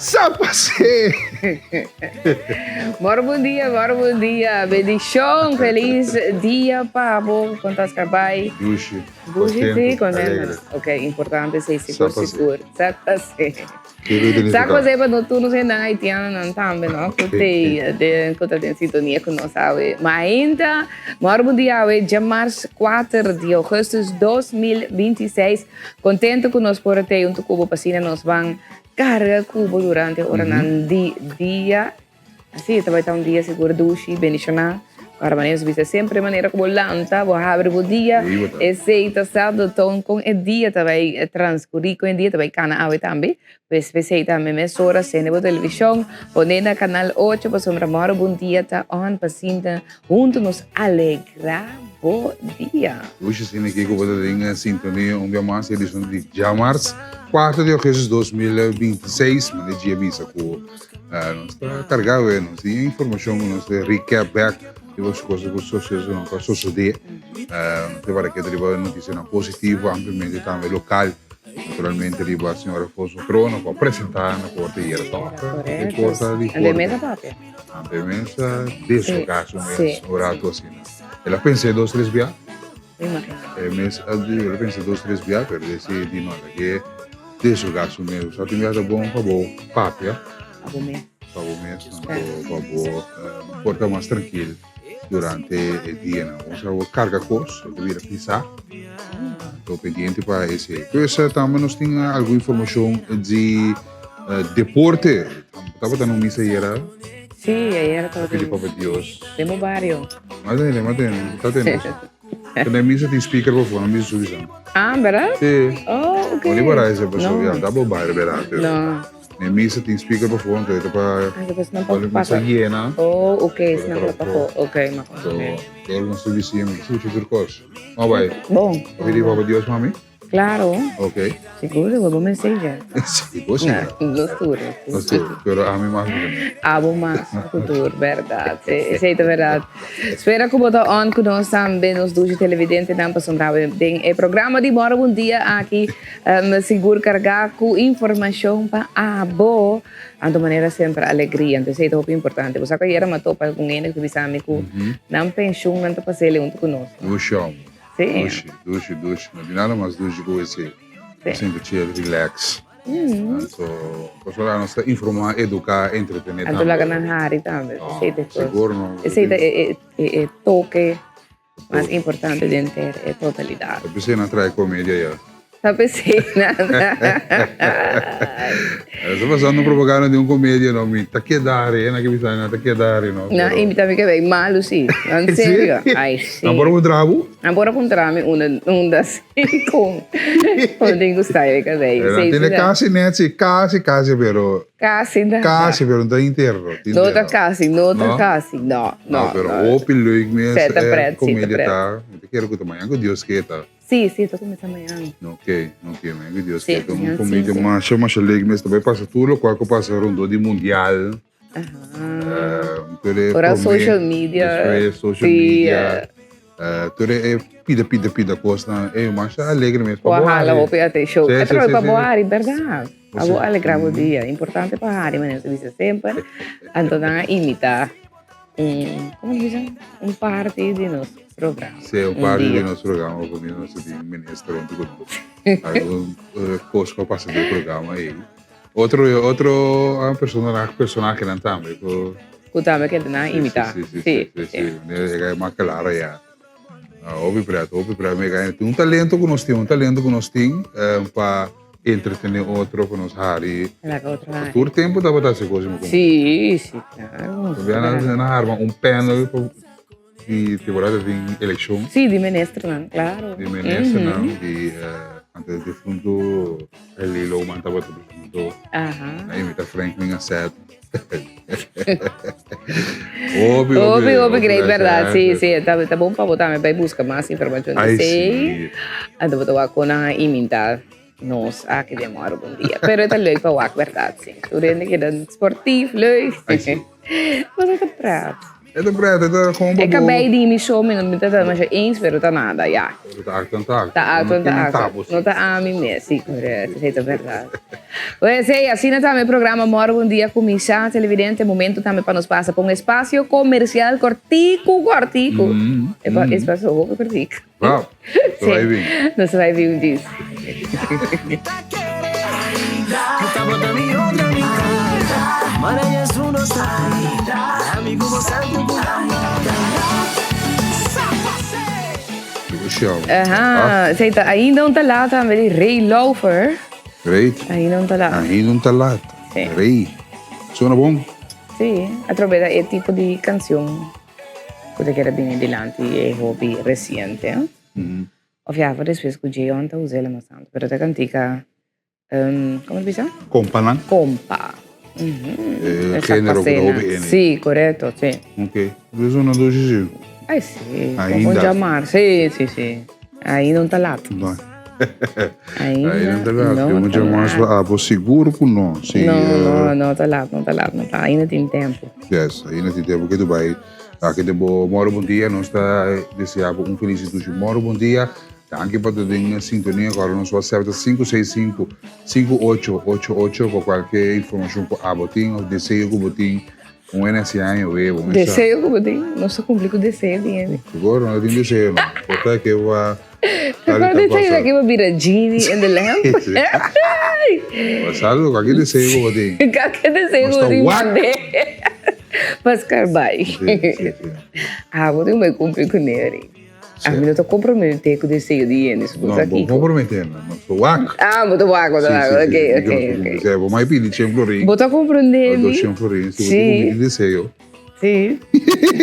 Sa pasé! Moro bon dia, moro bon dia. Bendicion, feliz dia pa bo. Con tas cabay? Dushi. Dushi, sí, contento. Ok, importante, sí, sigur, sigur. Sa pasé. Sa pasé pa no tur nos hendenan haitianonan tambe, no? Ku te den, ku ta den sintonia ku nos awe. Mainta, moro bon dia awe, djamars 4 di augustus 2026. Contento ku nos por a tei huntu ku bo pa asina nos ban Carga cu bo durante oranan di dia. Así, ta bai ta un dia sigur dushi, bendicioná. Ora manera nos bisa semper e manera cu bo lanta, bo habri bo dia, esey ta sa do ton con e dia ta bai transcuri, con e dia ta bai cana awe tambe. Pues p'esey tambe mesora sende bo television, pone na canal ocho pasobra moro bon dia ta on pa sinta hunto nos alegra bo dia. Dushi asina aki ku bo ta den sintonia un bia mas edishon di djamars kuater di augustus 2026 mane djia bisa ku nos ta karga awe nos tin informashon ku nos ta recap back riba su kosa ku susesonan ku a sosode nos ta para keda riba notisianan positivo ampliamente tambe lokal. Naturalmente riba señor Alfonso Crono cu a presenta na corte ayer toch? Correcto. Corte di Ante corte. mesa papia. Ante mesa deshoga su mes Sí, un rato asina. El a pensé dos tres bia. Imagina. El mes a di, el a pensé dos tres bia, pero decidi no, el a ke deshoga su mes. Sa tin bia ta bon pa bo papia. Pa bo mes. Pa bo mes, anto pa bo eh, por ta mas trankil. Durante e dianan bo sa bo carga cos, e ta bira pisa. Anto pendiente pa esey. Pues tambe nos tin algun informacion di deporte. Tabata no misa ayera. Sí, ayera tabata. Pidi papa Dios. Den bo bario. Ma tene, ma tene, ta tene. Tene misa tin speaker pa for, no misa subi Ah, verdad? Sí. Oh, ok. No di para ese paso, ya, ta bo bario, verdad? No. Ne misa tin speaker pa for, anto e ta pa pa misa yena. Oh, ok, esnan ta pa for. Ok, ma So, dor nos ta bisi mi suchi tur kos. Ma bai. Bon. Oke di papa Dios mami? Claro. Ok. Sigur, sigur, bo mensaje. Si, bo si. Nos tur. Nos tur, pero ami mas ku tur. Abo mas ku tur, berdad. Esei ta berdad. Spera ku bo ta on ku nos tambe, nos dushi televidentenan, pasobra den e programa di Mora Bon Dia aki Sigur kargá ku informashon pa abo. Anto manera semper alegria. Anto esei ta hopi importante. Bo sa ku ayera mi a topa algun hende ku ta bisa mi ku nan penshun nan ta pas'é huntu ku nos. Dushi amo. Sí. Dushi, dushi, dushi. No tin nada mas dushi ku esei. Bo sinti chill, relax. Anto pasobra nos ta informá, eduká, entretené tambe. Anto laga nan hari tambe. Esei ta e kos. Sigur no. Esei ta e toke. Mas importante den ter e totalidad. Ta p'esei nan trae comedia ya. Ta p'esei nan. Esta pasando propaganda di un comedia no mi ta keda hari e na ke bisa nan ta keda hari no. Nan invita mi ke bay malu si. En serio. Ay si. Nan por a puntra bo? Nan por a puntra mi unda unda si con con tin cu sta e cabey. Nan tene casi net si casi casi pero. Casi nada. Casi, pero no ta interno. No ta casi, no ta casi, no, no. No, pero hopi leuk mes. Seta pret, comedia ta. Mi ta kere cu ta mañan cu Dios ke ta. Si, si, ta cuminsa mañan. Ok, ok, mañan cu Dios ke ta. Un comedia masha, masha leuk mes. Ta bay pasa tur locual cu pasa rondó di mundial. Aha. Ora social media. Despues social media. Tur e pida pida pida kosnan e masha alegre mes pa bo hari. Bo a hala hopi atenshon. E trobe pa bo hari berdad. Pa bo alegra bo dia. Importante pa hari manera ta bisa semper. Anto nan a imita un como ta bisa un parti di nos programa. Si un parti di nos programa ku mi nos tin minister huntu ku nos. Algun kos ku a pasa den e programa ei. Otro otro personahenan tambe ku. Ku tambe keda nan imitá. Sí, sí, sí, sí, sí. Manera e mas klara ya. Hopi pret, hopi pret. Mi tin un talento ku nos tin, un talento ku nos tin pa entretené otro, pa nos hari. Laga otro hari. Tur tempu tabata hasi kos asina. Sí, sí, klaro. Nan a arma un panel di temporada tin elekshon. Sí, di ministernan, klaro. Di ministernan, di antes difunto Eli Lohman tabata presentador. Aha. Nan invita Franklin Asset. Hopi, hopi, hopi great, berdad. Sí, sí, ta, ta bon pa bo tambe bai buska mas informashon di esei. Anto bo ta wak kon nan a imitá nos aki den Moro Bon Dia. Pero e ta leuk pa wak, berdad, sí. Tur hende keda sportief, leuk. Ai, sí. Bo ta ta prat. E ta pret, e ta gewoon E cabei di mi so, mi no ta demasiado eens, pero ta nada, ya. Pero ta acto ta acto. Ta acto ta acto. No ta ami mes, sí, correcto, sí, ta verdad. Pues, hey, asina tambe e programa Moro Bon Dia cuminsa, televidente, momento tambe pa nos pasa pa un espacio comercial cortico, cortico. Mm, e mm. Espacio hopi cortico. Wow, sí. Nos vai bin un dis. Aha, sei ta ainda un ta laat tambe di Ray Laufer. Great. Ainda un ta laat. Ainda un ta laat. Sí. Rey. Suena bon? Sí, atrobe ta e tipo di canción cu ta keda bini dilanti e hopi reciente. Mm -hmm. Of ja, voor despues cu Jeon ta usela mas tanto, pero ta cantica, um, como ta bisa? Compa nan? Compa. Mm -hmm. Eh, genero cu ta hopi ene. Sí, correcto, sí. Ok. Dus una dushi sí. Ay, sí. Ainda. Con jamar. Sí, sí, sí. Ainda un ta laat. No. Ainda, Ainda ta laat. No Yo ta jamás laat. Abo sigur ku no. Sí, No, eh, no, no ta laat, no ta laat, no ta. Ainda tin tempo. Yes, ainda tin tempo ke tu bai. Aki den bo moro bon dia, nos ta desea bo un felis dushi moro bon dia. Danki pa ta den sintonia. Kòrda nos WhatsApp ta 565 5888 pa kualke informashon ku abo tin òf deseo ku bo tin. Un hende hasi aña webo. Un Deseo ku bo tin? Nos ta kumpli ku deseo di hende. Sigur no tin deseo no. Por ta ke bo a Por deseo ta ke bo bira genie in the lamp. Bo sa lo kaki deseo ku bo tin. Kaki deseo ku bo tin mande. Pascar bai. Ah bo tin ku bai kumpli ku neri. Ami no ta komprometé ku deseo di hende. No, bo komprometé no. Nos ta wak. Ah, bo ta wak, bo ta wak. Ok, ok, ok. Bo mai pidi chen florin. Bo ta komprondé mi? Dos chen florin. Si bo tin ku pidi deseo. Si.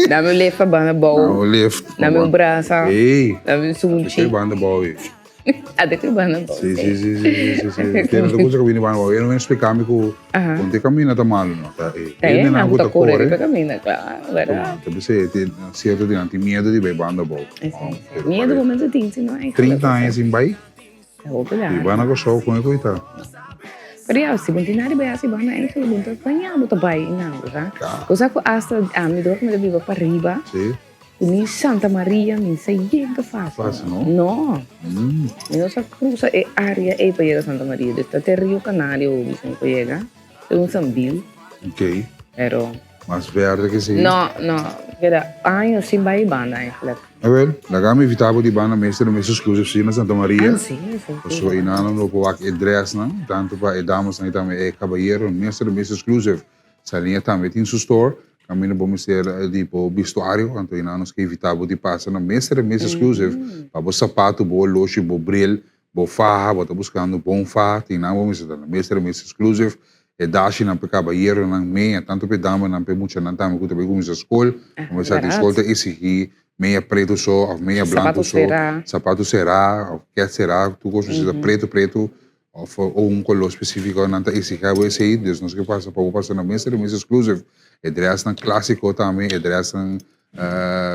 Dame un lift pa banda bou. Dame un lift. Dame un brasa. Ey. Dame un sunchi. Ate ku banda bou e. Ate ku banda bou. Si, si, si, si, si, si. Tiene ta kusa ku bini banda bou. E no explica mi ku kon te camina ta malo no. Ta e. Ta e nan ku ta kore riba camina, claro, verdad. Ta bisa e tin cierto di nan tin miedo di bai banda bou. Miedo bo mester tin si no eigenlijk. 30 aña sin bai. Ta hopi largo. I banda Kòrsou kon e koita. Pero ya, si bo tin nada di bai hasi banda eigenlijk bo ta baña bo ta bai nan, bo sa. Bo sa ku asta ami dor ku mi ta biba pariba. Si. Ku mi Santa Maria mi sa yega fácil. Fácil, no? No. Mi no sa cruza e área ei pa yega Santa Maria. Dus ta te Rio Canario mi sa pa yega. Te un Sambil. Ok. Pero. Mas verde ke si. No, no. Keda años sin bai banda eigenlijk. Awel, laga mi invita bo di banda mester no mester exclusive si na Santa Maria. Ah, si, si, si. Pasobra einan lo por wak e dressnan, tanto pa e damasnan i tambe e kabayero, mester no mester exclusive. Saliña tambe tin su store, kaminda bo mester di bo bistuario, anto einan nos ke invita bo di pasa na mester e mes exclusive pa bo sapato, bo oloshi, bo bril, bo faha, bo ta buskando bon faha, tin nan bo mester ta na mester e mes exclusive, e dashinan pa e kabayeronan mea, tanto pa e damanan pa e muchanan tambe ku ta bai kuminsa skol, ku sa di skol ta exigi mea pretu so of mea blanku so, sapato sera of ket sera, tur kos mester ta pretu pretu. Of o un color specifico nan ta exigea bo esey, dus nos ke pasa pa bo pasa na mester mes exclusive. E dressnan clasico tambe, e dressnan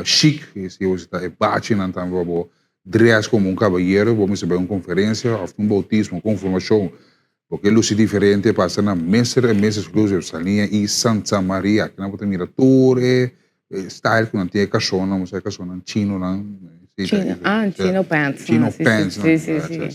chic, si bo ta e bachinan tambe pa bo dress como un caballero, bo mester bay un conferencia of un bautismo, confirmacion, bo ke luci diferente pasa na mester e mes exclusive, Saliña y Santa Maria. Aki nan bo ta mira tur e style ku nan tin e kashonnan, bo sa e kashonnan chinonan. Chino, ah, chino pants. Chino pants. Si, si, si.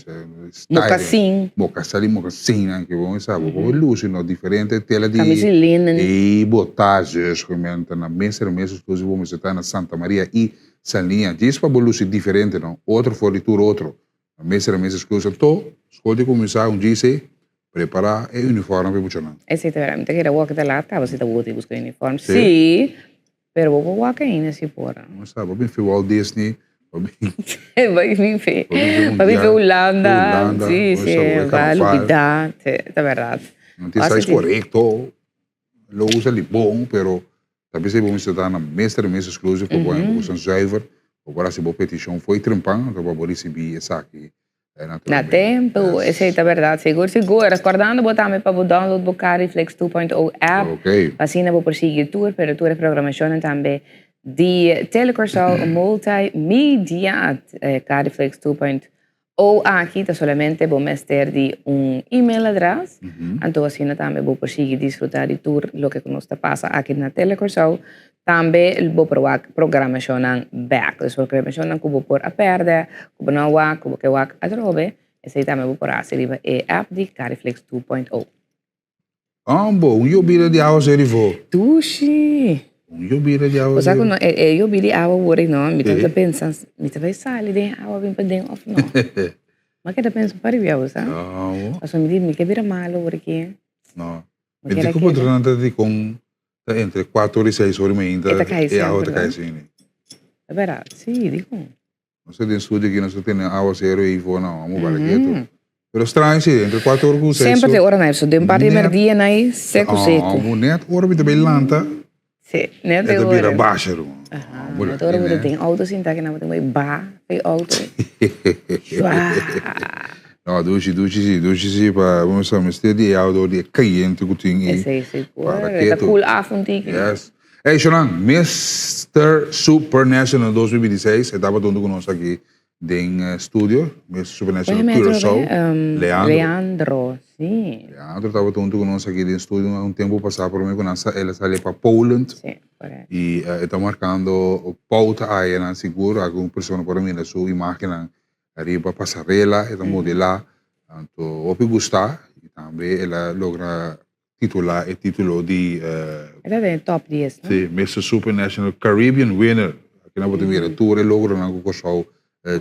Mokasin. Mokasali mokasinnan ke bo sa bo por lusi no diferente tela di. Camisa di linen. E bota zus gemente na mester mes exclusivo bo mester ta na Santa Maria y Saliña djis pa bo lusi diferente no otro for di tur otro na mester mes exclusivo to skol di kuminsa un djis ey Prepara e uniform pa e muchanan. Esei ta berdad. Mi ta kere wak ta laat caba si ta wou ta busca uniform. Si, pero bo por wak ainda si por. No sa, bo bin fi Walt Disney, bo bin. Bo bin fi, bo bin fi Hulanda. Si, si, ba lubida. Ta berdad. No tin size corecto. Lo usa li bon, pero ta bisa bo mester ta na mester mes exclusive pa bo bo san zuiver, bo por hasi bo peticion fo'i trempan, anto pa bo ricibi esaki Na tempo, esey ta berdad, sigur sigur. Recordando bo tambe pa bo download bo Cariflex 2.0 app, pa asina bo por sigui tur, pero tur e programacionnan tambe di Tele Curaçao Multimedia, Cariflex 2.0. O aki ta solamente bo mester di un email adres, anto asina tambe bo por sigui disfruta di tur loke ku nos ta pasa aki na Tele Kòrsou. Tambe bo por wak programashonnan bèk, dus programashonnan ku bo por a pèrdè, ku bo no a wak, ku bo ke wak atrobe, esei tambe bo por hasi riba e app di Cariflix 2.0. Ambo, un yobida di awa seri fo. Dushi. Un yobida di awa Osea seri. ku no, e e yobi di awa wor no, mi tabata pensa, mi ta bai sali den e awa bin paden of no. Mi a keda pensa un par di bia, bo sa. Amo. Pasobra mi di, mi ke bira malo wor aki. No. Mi Mi keda di ku keda. patronan ta di kon ta entre kuater ora i seis ora mainta E ta kai e awa semper, ta kai no? asina. Ta bèrdat, si, dikon. Nos ta den studio aki, nos ta tene awa sero ei for na amo bala ketu. Pero straño si, entre cuatro ora cu seis Semper te ora nai, so den par di merdia nai seku seku. Amo net ora mi ta bay lanta. Si, net E ta ora. bira basha ruman. Aha, net ora bo ta den auto sinta aki nan bo ta bay ba e auto. Shua. No, dushi, dushi si, dushi si pa bo sa mester di e auto di e cayente cu tin ei. Esei sigur, e ta cool af un tiki. Yes. Ey Shonan, Mister Supernational 2026 e tabata hunto cu nos aki den studio, Mister Supernational Curaçao, Leandro. Leandro, si. Leandro tabata hunto cu nos aki den studio un tempo pasa prome cu nan el a sali pa Poland. Si, correcto. Y e ta marcando pauta ayanan sigur, algun persona por a mira su imagennan Riba pasarela e ta modelá, anto hopi gustá i tambe el a logra titulá e título di. E ta den e top dies, no? Sí, Mister Supernational Caribbean Winner. Aki nan bo ta mira tur e logronan ku Kòrsou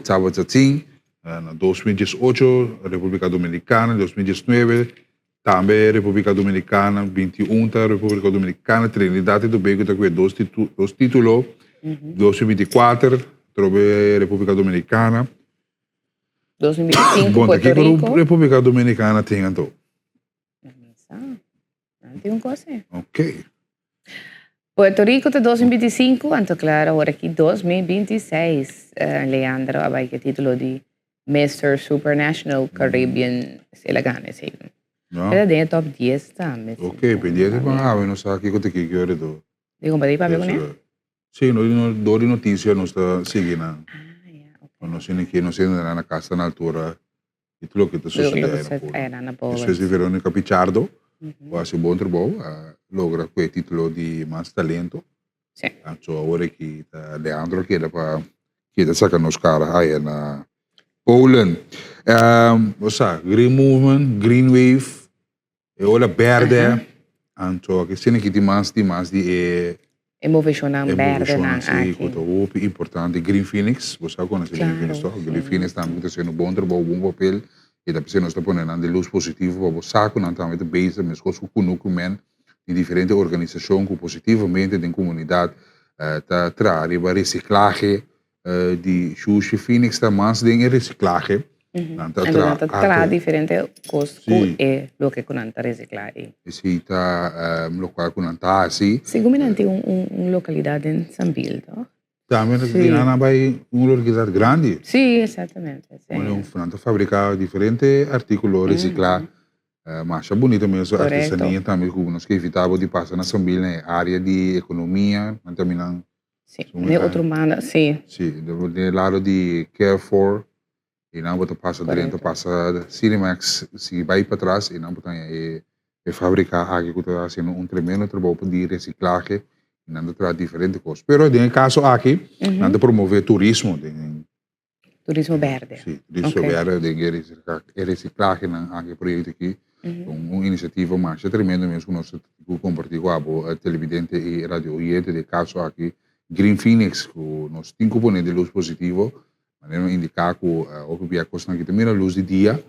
tabata tin na 2018, Repúblika Dominikana, 2019, tambe Repúblika Dominikana, 21 ta Repúblika Dominikana, Trinidad i Tobago ta ku e dos dos título, 2024 atrobe Repúblika Dominikana. 2025 Bon, ta Puerto kiko Rico. Repúblika Dominikana tin anto? No sa. Nan tin un kos e. Ok. Puerto Rico ta 2025, anto claro awor aki 2026 Leandro a bai ku e título di Mister Supernational Caribbean el a gana esei. No. El a den e top 10 tambe. Ok, pendiente pa awe nos sa kiko ta kiko ora do. Di kompa di papia kuné? Sí, no no dor di notisia nos ta sigui nan. Ah, ya, ok. Nos tin ki nos hende na kas ta na altura di tur loke ta sosodé ayá na Poland. Despues di Veronica Pichardo, ku a hasi un bon trabou, a logra ku e titulo di mas talento. Sí. Anto awor aki ta Leandro a keda pa keda saka nos kara aya na Poland. Bo sa, Green Movement, Green Wave, e ola berde, anto aki asina ki tin mas di mas di e E moveshonnan e berdenan moveshonnan si ku aki. ta hopi importante. Green Phoenix, bo sa konosé Green Phoenix Claro, toch? Green si. Phoenix tambe ku ta hasiendo bon trabou, bon papel, i ta p'esei nos ta pone nan den lus positivo pa bo sa ku nan tambe ta bezig meskos ku Kunuku Men di diferente organisashon ku positivamente den komunidat ta traha riba resiklahe di shushi. Phoenix ta mas den e resiklahe. Nan ta Anto traha nan ta traha arte. diferente kos ku Sí. e loke ku nan ta resiklá ei. Esei ta lokual ku nan ta hasi. Segun mi nan tin un un lokalidat den Sambil, toch? Tambe Sí. nan a bai un lokalidat grandi. Sí, exactamente, sí. Nan ta fabriká diferente artíkulo resiklá. Masha bunito mes Correcto. artesania tambe ku nos ke evitá bo di pasa na Sambil na e área di ekonomia. Nan tambe nan Sí, den otro banda, sí. Sí, den e lado di Carrefour y nan bo ta pasa drenta pasa Cinemax si bay patras y nan bo ta haña e e fabrica aki cu ta haciendo un tremendo trabou di reciclahe y nan ta traha diferente cos. Pero den e caso aki nan ta promove turismo den Turismo berde. Sí, turismo berde den e reciclahenan aki e proyecto aki. Un iniciativa masha tremendo mes cu nos ta comparti cu abo televidente y radio oyente den e caso aki Green Phoenix cu nos tin cu pone den luz positivo. Manera mi a indiká ku hopi bia kosnan aki ta mira lus di dia,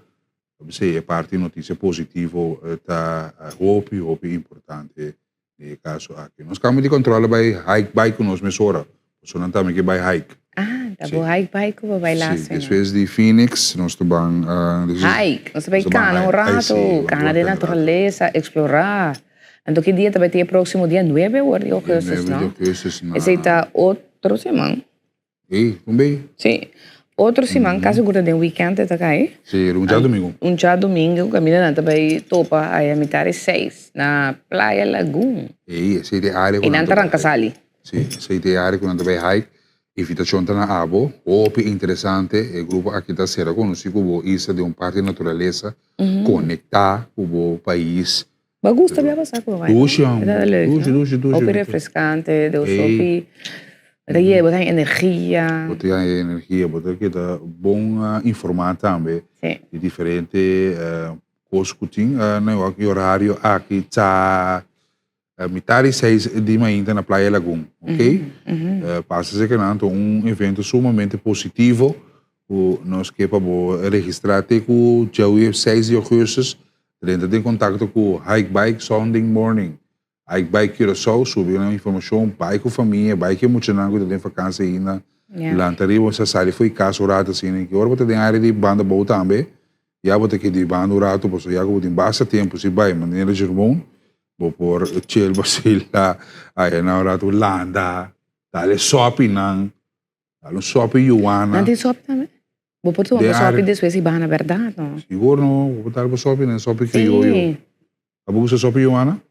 p'esei e parti notisia positivo ta hopi hopi importante den e kaso aki. Nos kambia di kòntròl a bai hike bike ku nos mesora, pasobra nan tambe ke bai hike. Ah, ta bo hike bike ku bo bai Sí, laatste nan. despues di Phoenix nos ta ban. Hike, nos ta bai kana un rato, kana den naturalesa, eksplorá. Anto ki dia ta bai tin e próksimo dia? Nuebe awor di ougùstus, no? Nuebe di ougùstus na. Esei ta otro siman. Ey, un bay? Sí. Otro siman, casi cu ta den weekend e ta cay. Sí, un djadomingo. Un djadomingo, caminda nan ta bay topa aya mitad di seis na Playa Lagoon. Ey, esey ta e area cu nan ta nan ta ranca sali. Sí, esey ta e area cu nan ta bay hike. Invitacion ta na abo. Hopi interesante. E grupo aki ta sera conoci cu bo isla den un parti di naturalesa, conecta cu bo pais. Bo gusta bia pasa cu bo bai? Dushi homber. Ta leuk, no? Dushi, dushi, dushi. Hopi refrescante, deus hopi, bo ta yega, bo ta haña energia. Bo ta haña energia, bo ta keda bon informa tambe di diferente cos cu tin na e horario aki ta Mitar di seis di mainta na Playa Lagun, ok? Pasa esaki nan ta un evento sumamente positivo ku nos ke pa bo registrá te ku djawe seis di ougùstus. Drenta den kontakto ku Hike Bike Sunday Morning, Hike Bike Curaçao, subi nan informashon, bai ku famia, bai ku e muchanan ku ta den vakansia ainda, lanta riba, sa sali for di kas un rato asina, ki ora bo ta den área di banda bou tambe, ya bo ta keda di banda un rato pasobra ya ku bo tin basta tempu si bai manera Jermon. Bo por chel basila aya na un ratu landa, dale sopi nan, dale un sopi yuana. Nan tin sopi tambe? Bo por tuma bo sopi despues di bana berdad no? Sigur no, bo por dal bo sopi nan, sopi krioyo. Abo gusta sopi yuana?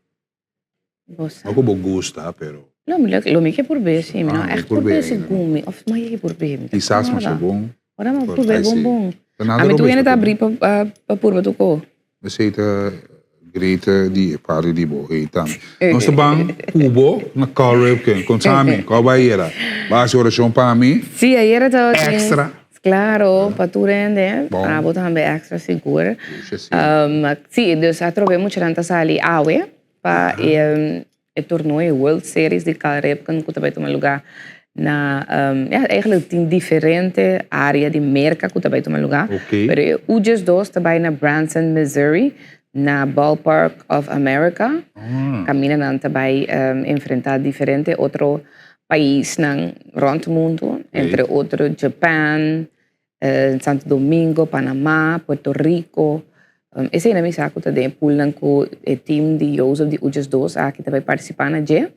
Bo sa. No ku bo gusta pero. No, mi lo mi ke purbe si, mi no echt purbe segun mi, of mi ke purbe. Kisas masha bon. Ora mi purbe bon bon. Ami tur hende ta abri pa purba tur ko. Esey ta great di e parti di bo hey tambe. Nos ta ban cu bo na Cal Ripken. Conta mi, cua bo ayera? Bo a haci oracion pa mi? Si, ayera tabatin. Extra. Claro, pa tur hende. Pa bo tambe extra sigur. Si, dus atrobe muchanan ta sali awe pa e E tornoe World Series di Cal Ripken ku ta bai tuma lugá na, ya, eigenlijk tin diferente área di Merka ku ta bai tuma lugá. Pero e último dos ta bai na Branson, Missouri, na Ballpark of America. Kaminda nan ta bai enfrentá diferente otro paisnan rònt mundu, entre otro Japan, Santo Domingo, Panama, Puerto Rico. Esei nan mi sa ku ta den e poolnan ku e team di Jozef di Ujes dos aki ta bai partisipá na dje.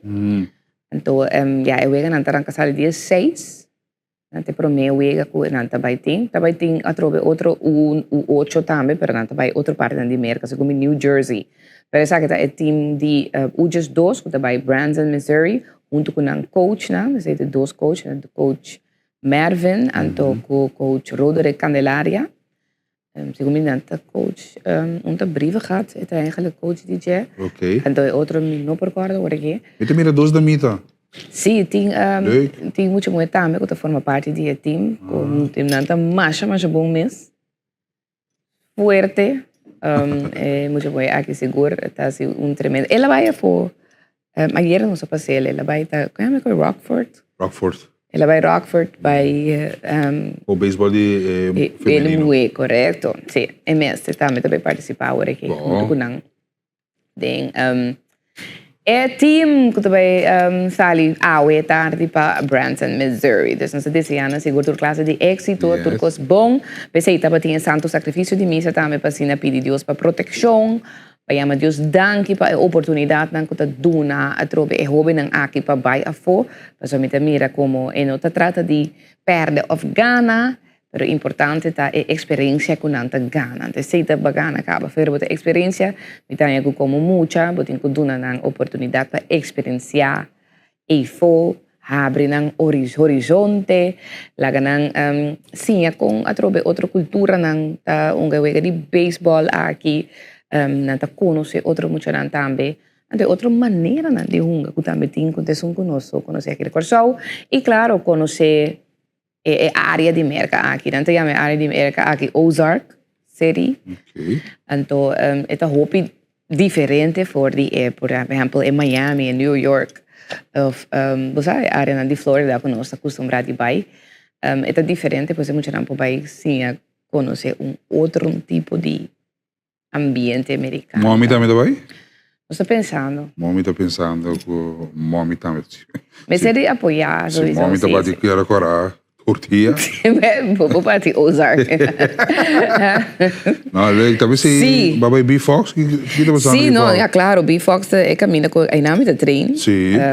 Anto ya e weganan ta ranka sali dia seis. Nan ta e promé wega ku nan ta bai tin. Ta bai tin atrobe otro U ocho tambe pero nan ta bai otro partinan di Merka segun mi New Jersey. Pero esaki ta e team di Ujes dos ku ta bai Branson, Missouri huntu ku nan coachnan. Esei ta e dos coachnan, coach Mervin anto ku coach Roderick Candelaria. Segun mi nan ta coach, un ta Brievengat, e ta eigenlijk coach di dje. Anto e otro mi no por korda ora ke. Mi ta mira dos damita. Si, tin tin mucha muher tambe ku ta forma parti di e team. Ku nan ta masha masha bon mes. Fuerte. E mucha muher aki sigur ta hasi un tremendo. El a bai afó. Ayer nos a pasa el, el a bai ta, kon yama e Rockford? Rockford. El a bai Rockford bai. O beisbol di femenino. E muhé, korekto. Si, e mes tambe ta bai partisipá awor aki huntu ku nan. Den e team ku ta bai sali awe tardi pa Branson, Missouri. Dus nos ta deseá nan sigur tur klase di éksito, tur kos bon. P'esei tabatin e santu sakrifisio di misa tambe pa asina pidi Dios pa protekshon, pa yama Dios danki pa e oportunidatnan ku ta duna atrobe e hóbennan aki pa bai afó. Pasobra mi ta mira komo e no ta trata di pèrdè òf gana, Pero importante ta e experiencia cu nan ta gana. Anto esey ta bagana caba. Pero bo ta experiencia, mi ta haña cu como mucha bo tin cu duna nan oportunidad pa experiencia eyfo, habri nan horizonte, laga nan siña con atrobe otro culturanan ta hunga e wega di baseball aki, nan ta conoce otro muchanan tambe. Anto e otro maneranan di hunga cu tambe tin cu ta esun cu nos so conoce aki na Corsou. Y claro, conoce E area di Merca aki, nan ta yama e area di Merca aki Ozark City. Anto e ta hopi diferente for di e, por ehempel, e Miami, e New York, of bo sa e areanan di Florida ku nos ta kustumbrá di bai. E ta diferente, pues e muchanan por bai siña konosé un otro tipo di ambiente mericano. Momi tambe ta bai? Nos ta pensando. Momi ta pensando cu momi tambe. Mester di apoya. Si momi ta bati kier cora tortilla. Bo bati Ozark. No, leuk. Tambe si ba bai B-Fox? Ki ta pasando Si, no, ya claro. B-Fox ta e caminda cu aynan mi ta train.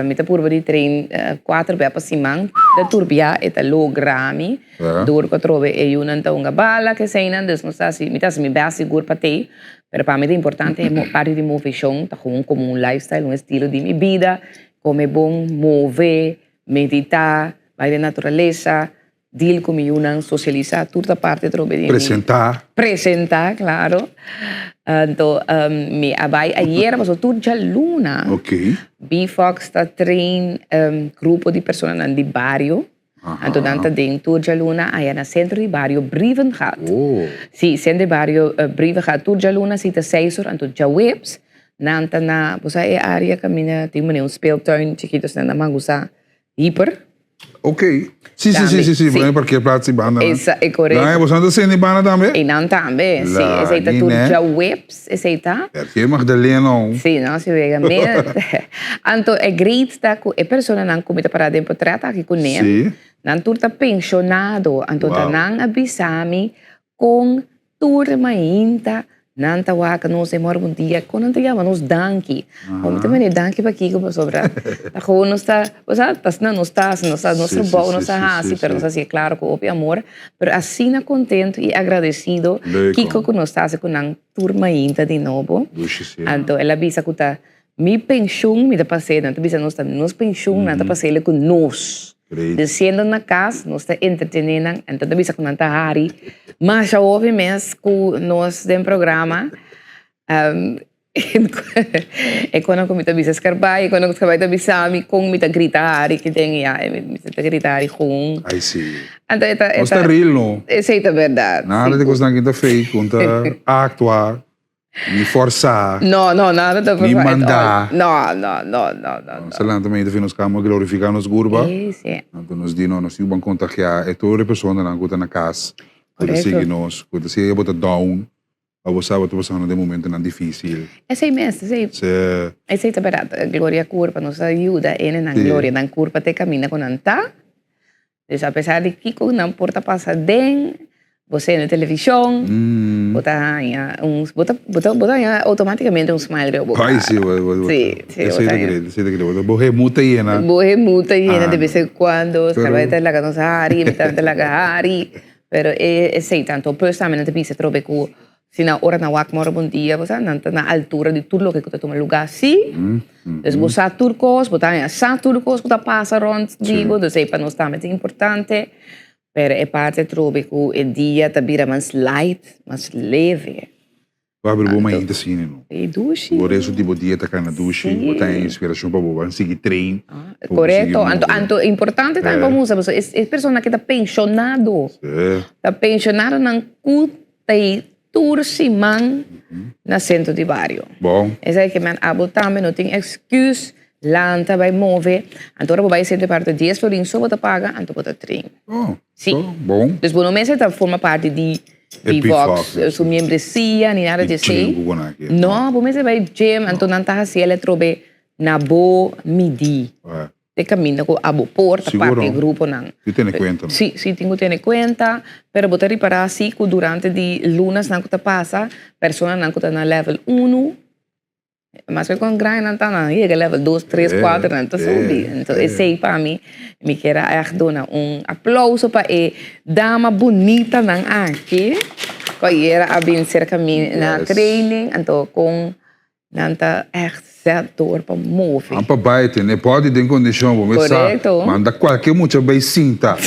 Mi ta purba di train cuater bia pa siman. Ta turbia e ta logra mi. Dor ku atrobe e yunan ta hunga bala ke eseinan, dus nos ta hasi, mi ta hasi mi best sigur pa tei, pero pa mi ta importante e parti di moveshon ta gewoon komo un lifestyle, un estilo di mi bida, kome bon, move, meditá, Bai den naturalesa, deal ku mi yunan, sosialisá, tur ta parti atrobe di mi. Presentá. Presentá, klaro. Anto mi a bai ayera pasobra tur djaluna B-Fox ta train grupo di personanan di bario. Anto nan ta den tur djaluna aya na sentro di bario Brievengat. Sí, sentro di bario Brievengat tur djaluna si ta seis or anto djaweps nan ta na bo sa e area kaminda tin manera un speeltuin chikito asina nan mas gusta Hyper. Ok. Sí, sí, sí, sí, sí. Bueno, parkeerplaats y banda. Esa, e correcto. Nan, boso ta sende banda tambe? E nan tambe, sí. Esey ta tur djaweps, esey ta. Perché Magdalena? Sí, no, si wega me. Anto e great ta cu e personanan cu mi ta para den portret aki cu ne. Sí. Nan tur ta pensionado. Anto ta nan a bisa mi Kon tur mainta nan ta wak nos e mor un dia, kon nan ta yama nos danki. Bo mi ta mende danki pakiko pasobra ta gewoon nos ta, bo sa, ta asina nos ta hasi, nos ta nos trabou nos ta hasi, pero nos ta hasié klaro ku hopi amor, pero asina kontentu i agradesido kiko ku nos ta hasi ku nan tur mainta di nobo. Anto el a bisa ku ta mi penshun mi ta pas'é, nan ta bisa nos ta nos penshun nan ta pas'é ku nos. Diciendo na cas nos ta entretene nan en ta bisa cu nan ta hari masha hopi mes cu nos den programa e conan cu mi ta bisa scarbay e conan cu scarbay ta bisa mi con mi ta grita hari ki den ya mi ta grita hari gewoon Ay si. Anto e ta Nos ta real no. Esey ta berdad. Nada di cosnan aki ta fake, un ta actua. Ni forsá. No, no, nada ta forsá. Ni mandá. No, no, no, no, no. Nos a lanta medio fi nos kama glorifiká nos gurba. Sí, sí. Anto nos di no, nos tin ku ban kontagiá e tur e personanan ku ta na kas, ku ta sigui nos, ku ta sigui bo ta down, pa bo sa bo ta pasando den momentonan difísil. Esei mes, esei. Sí. Esei ta bèrdat. Gloria kurpa, nos a yuda hendenan gloria nan kurpa te kaminda ku nan ta. Dus apesar di kiko nan por ta pasa den, bo sende na televishon, bo ta haña un, bo ta, bo ta, bo ta haña automaticamente un smile riba bo Ay, cara. sí, bo, bo, bo, Sí, sí, bo esei ta ta haña. kere, esei ta kere. Bo ta, bo hemut ta yena. Bo hemut ta yena de Ah. bes en cuando, Pero- Scarlett ta laga nos hari, mi tambe ta laga hari, pero e esei tanto. Plus tambe nan ta bisa atrobe ku Si nan ora nan wak mora bon dia, bo sa, nan ta na altura di tur loke ku ta tuma lugá si. Dus bo sa tur kos, bo ta haña sa tur kos ku ta pasa rònt di bo, dus ei pa nos tambe ta importante. Pero e parti atrobe ku e dia ta bira mas light, mas leve. Bo habri bo mainta asina, no? E dushi. Bo resto di bo dia ta kana dushi, bo ta haña inspirashon pa bo ban sigui train. Korekto. Anto, anto importante tambe pa musa, pasobra e persona ke ta penshonado, ta penshonadonan ku Ta i tur siman na sentro di bario. Bon. Esei ke men abo tambe no tin excuse lanta bai move. Anto ora bo bai sentro di bario ta dies florin so bo ta paga anto bo ta train. Oh, Si. so bon. Dus bo no mester ta forma parti di E B-Vox, B-Vox, su miembresia ni nada Di di esei. gym ku bo na ke. No, bo mester bai gym anto nan ta hasi el atrobe na bo midi. Eh. E caminda cu abo por ta parti e gruponan. Tin tene cuenta no? Si, si tin cu tene cuenta, pero bo ta ripara si cu durante di lunasnan cu ta pasa, personanan cu ta na level uno, mas cu con gran nan ta nan yega level dos, tres, cuater, nan ta subi. Enton esey pa mi, mi kier a echt duna un aplauso pa e dama bunitanan aki, cu ayera a bin cerca mi na training, anto con Nan ta echt zet door pa move. Nan pa bai tene body den kondishon bo mes sa manda kualke mucha bai sinta.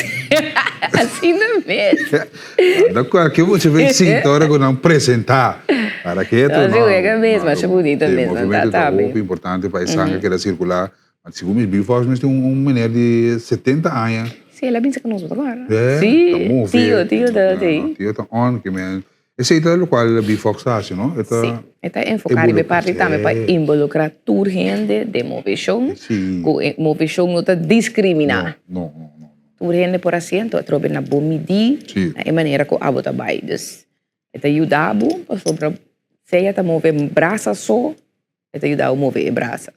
Asina mes. Manda kualke mucha bai sinta ora ku nan presenta. Para ke to no. Wega mes masha bunito mes nan ta Movimento ta hopi importante pa e sangre keda sirkulá. Segun mi Bifox mes tin un meneer di 70 aña. Si el a binse ku nos otro ora. Si ta move. Tio tio ta si. Tio ta on ke men. Esei ta lokual Bifox ta hasi, no? E ta. Sí, e ta enfoká riba e parti tambe pa involukrá tur hende den moveshon, ku e moveshon no ta diskriminá. No, no, no. Tur hende por hasi, anto atrobe na bo midí, na e manera ku abo ta bai. Dus, e ta yuda bo pasobra sea ta move brasa so, e ta yuda bo move e brasa.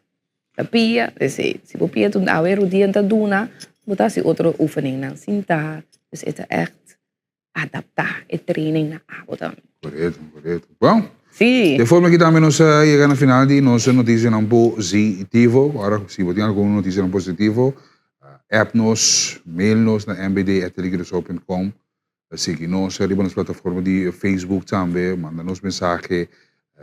Ta pia, esei. Si bo pia tur awe rudia ta duna, bo ta hasi otro oefeningnan sintá. Dus e ta ègt adaptá e training na abo tambe. Korekto, korekto. Bon. Sí. De forma ki tambe nos a yega na final di nos notisianan positivo. Ora si bo tin algun notisianan positivo, app nos, mail nos na mbd@telecuraçao.com. Sigui nos riba nos plataforma di Facebook tambe, manda nos mensahe.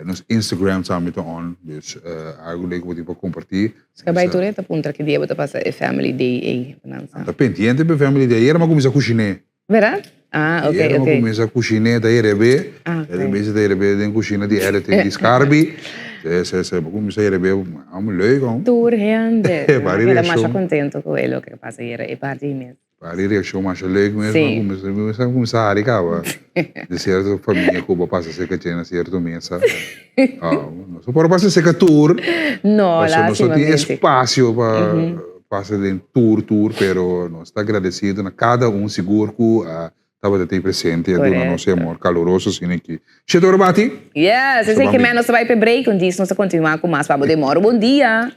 Nos Instagram tambe ta on, dus algo leuk bo tin pa comparti. Ska bai tur e ta puntra ki dia bo ta pasa e family day ei, nan sa. Ta pendiente pa e family day, ayera mi a cuminsa cushiné. Verdad? Ah, ok, Ayera mi ok. a cuminsa cushiné, ta yerebe, Ah, ok. yerebe si ta yerebe den cushina di RT di Scarbi. Se, se, se, mi a cuminsa yerebe, amo leuk hon. Tur hende. Bari Mi ta masha reaccion. contento cu e loke a pasa ayera, e parti ei mes. Bari reaccion masha leuk mes, Sí. mi a cuminsa cuminsa hari caba. Di cierto famia cu bo pasa cerca dje na cierto mesa. Ah, nos no por pasa cerca tur. No, Pasobra nos no tin lastimamente. espacio pa pasa den tur tur, pero nos ta agradecido na cada un sigur cu a tabata tin presente y a duna nos e amor caluroso asina aki. Shete ora bati? Yes, esei ke men nos ta bai p'e break, un dis nos ta continua cu mas pa bo demora. Bon dia!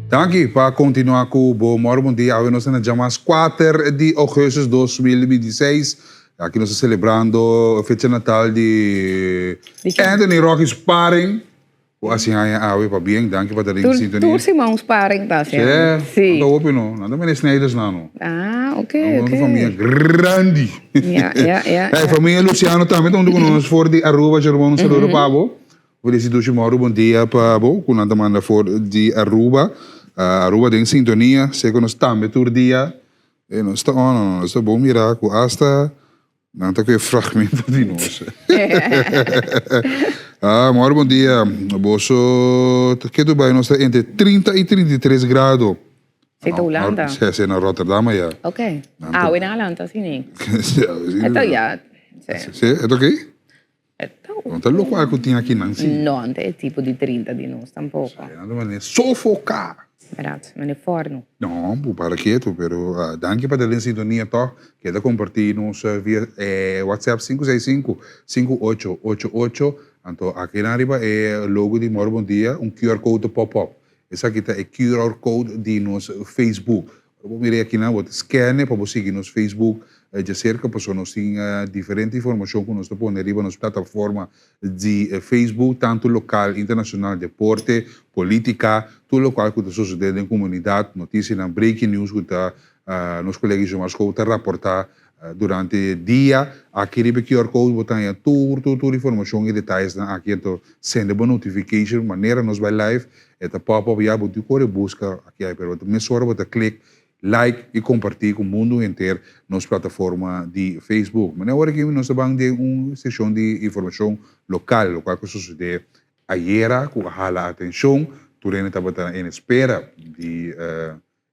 Danki pa continua cu bo Moro Bon Dia. Awe nos ta na djamas 4 di augustus 2026. Aki nos ta celebrando fecha natal di Anthony Rocky Sparring. Cu a siña aña awe pabien. Danki pa ta den sintonia. Tur siman un sparring ta haciendo. Sí. No ta hopi no. Nan ta mene Snijders nan no. Ah, ok, ok. Nan famia grandi. Ja, ja, ja. Hey, famia Luciano tambe ta hunto cu nos for di Aruba. Jeromon, un saludo pa bo. Bo deci dushi moro bon dia pa bo cu nan ta manda for di Aruba. Aruba den sintonia. Sé cu nos tambe tur dia. E nos ta on, no, nos ta bon mira cu hasta Nan ta ku e fragmento di nos. Ah, mor bon dia. Boso ta ke Dubai nos ta entre 30 y 33 grado. Sí, ta Hulanda. Sí, sí, na Rotterdam allá. Ok. Ah, we na Holanda, sí, ni. Eto ya. Sí. Sí, eto oké? No ta lokual ku tin akinan si. No ta e tipo di 30 di nos tampoko. Nan ta manera sofoká. Bèrdat, manera fòrnu. No, bo para ketu, pero danki pa ta den sintonia tòg. Keda kompartí nos via WhatsApp sinku seis sinku, sinku ocho ocho ocho. Anto akinan riba e logo di Mòrgo Bon Dia un QR code ta pop up. Esaki ta e QR code di nos Facebook. Ora bo mira e akinan bo ta scan e pa bo sigui nos Facebook djaserka pasobra nos tin diferente informashon ku nos ta pone riba nos plataforma di Facebook tantu lokal, internashonal, deporte, politika, tur lokual ku ta sosode den komunidat, notisianan, breaking news ku ta nos kolega Jomar Schouw ta raporta Durante dia, aki riba e QR code bo ta haña tur tur tur informashon i detayesnan aki. Anto sende bo notification manera nos bai live e ta pop up ya bo tin kore buska aki ai pero mesora bo ta click like i kompartí ku mundu henter nos plataforma di Facebook. Manera ora aki nos ta ban den un seshon di informashon lokal lokual ku sosodé ayera ku a hala atenshon tur hende tabata en espera di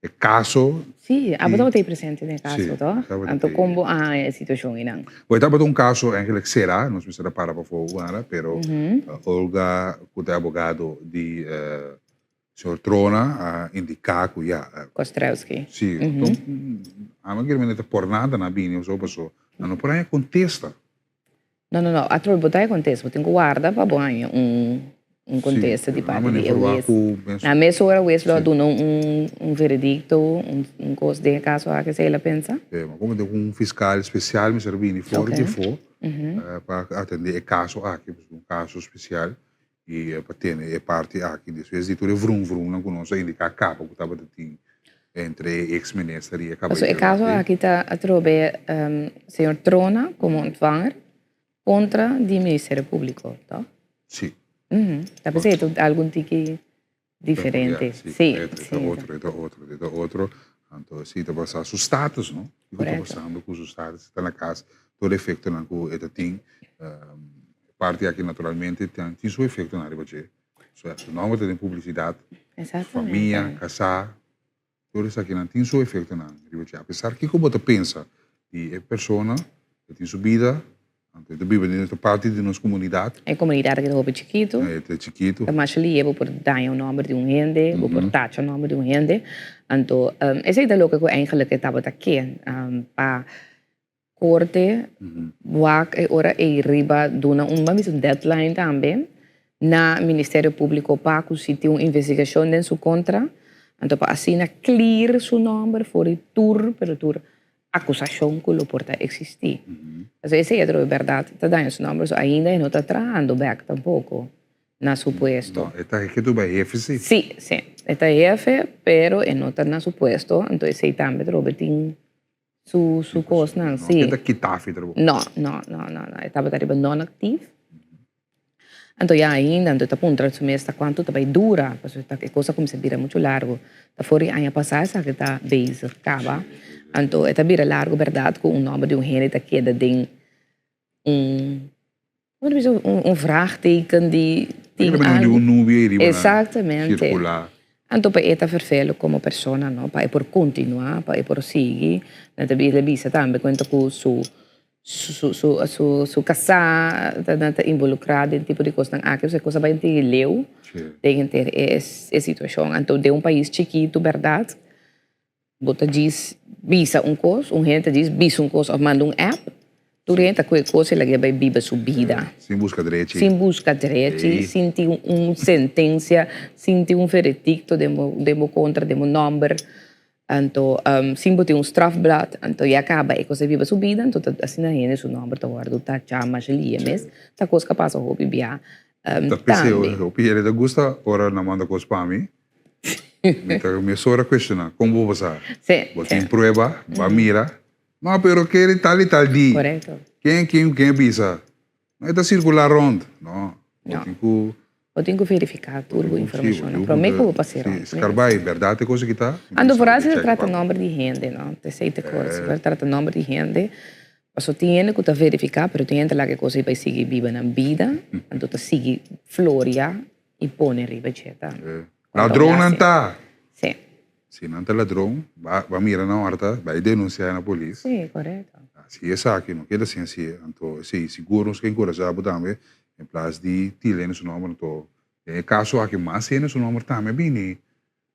E kaso. Sí, abo tabata ei presente den e kaso, to? Anto kon bo a haña e situashon einan? Bo, e tabata un kaso eigenlijk será, nos mester a para pafó un ara, pero Olga, ku ta e abogado di señor Trona, a indiká ku ya. Kostrewski. Sí, anto amo a kere mende ta por nada nan a bini oso paso nan no por haña kontesta. No, no, no. Atrobe bo ta e kontesta. Bo tin ku warda pa bo haña un un kontesta di parti di e wes. Na mes ora wes lo a duna un un veredikto, un un kos den e kaso aki, esei el a pensa. E, ma komo tin un fiskal spesial mester bini for di afó pa atendé e kaso aki, pasobra un kaso spesial i pa tene e parti aki. Despues di tur e vrun vrunnan ku nos a indiká kaba ku tabata tin entre e eks minister i e kabayero. Pasobra e kaso aki ta atrobe señor Trona komo ontvanger kontra di Ministerio Públiko, tòg? Sí. Ta p'esei ta algun tiki diferente. Sí, e ta otro, e ta otro, e ta otro. Anto si ta basa su status, no? Kiko ta pasando ku su status? Ta na kas tur efektonan ku e ta tin. Parti aki naturalmente tin su efektonan riba dje. Su nòmber ta den publisidat, famia, kasá, tur esakinan tin su efektonan riba dje. Apesar kiko bo ta pensa di e persona, e tin su bida, anto e ta biba den otro parti di nos komunidat. E komunidat aki ta hopi chikitu. E ta chikitu. Ta masha lihe bo por daña un nòmber di un hende, bo por tacha un nòmber di un hende. Anto esei ta loke ku eigenlik e tabata ke pa Korte wak e ora ei riba duna un ban bisa un deadline tambe na Ministerio Públiko pa ku si tin un investigashon den su kontra, anto pa asina clear su nòmber for di tur pero tur akusashon ku lo por ta eksistí. Pasobra esei a trobe bèrdat ta daña su nòmber, so ainda e no ta trahando bèk tampoko. na su puesto. No, e ta ke tu bai hefe si. Si, si. E ta hefe, pero e no ta na su puesto, anto esei tambe trobe tin su su kosnan, si. No, e ta kita fi trabou. No, no, no, no, no. E tabata riba non-actief. Anto ya ainda, anto e ta puntra su mes ta kuantu ta bai dura, pasobra e kos a kuminsá bira muchu largu. Ta for di aña pasá esaki ta bezig kaba. Anto e ta bira largu bèrdat ku un nòmber di un hende ta keda den un Como ta bisa un vraagteken di tin algo. Un nubia y riba Exactamente. Circula. Anto pa e ta vervelo como persona no, pa e por continua, pa e por sigui. Nan ta bisa bisa tambe cuenta cu su su su su su casa ta ta involucra den tipo di cosnan aki, e cosa bay tin leu den henter e e situacion. Anto den un pais chikito berdad Bo ta djis bisa un kos, un hende ta djis bisa un kos òf manda un app, tur hende ta kohe kos i lag'é bai biba su bida. Sin buska drechi. Sin buska drechi, sin tin un sentensia, sin tin un veredikto den bo den bo kontra, den bo nòmber. Anto sin bo tin un strafblad, anto ya kaba e kos a biba su bida, anto ta asina hende su nòmber ta wòrdu tachá masha lia mes. Ta kos ku a pasa hopi bia Ta p'esei hopi hende ta gusta ora nan manda kos pa mi. Mi ta mesora cuestiona, con bo sa? Sí, Bo tin prueba, bo a mira. No, pero kere tal y tal di. Correcto. Ken, ken, ken bisa? No, e ta circula rond. No, bo tin cu... Bo tin cu verifica tur bo informacionnan prome cu bo pasa rond. Sí, scarbay, berdad e cosa ki ta? Ando vooral si ta trata nomber di hende, no? Esey ta cos, si ta trata nomber di hende, paso tin hende cu ta verifica, pero tin hende ta laga e cosa ey bay sigui biba nan bida, anto ta sigui floria i pone riba dje ta. Ladronnan ta! Sí. Si nan ta ladron, ba ba mira nan ora ta bai denuncia na polis. Sí, korekto. Si esaki no keda sin hasi, anto esei sigur nos ke enkurashá bo tambe en plas di tira hende su nomber, anto den e kaso aki mas hende su nomber tambe bini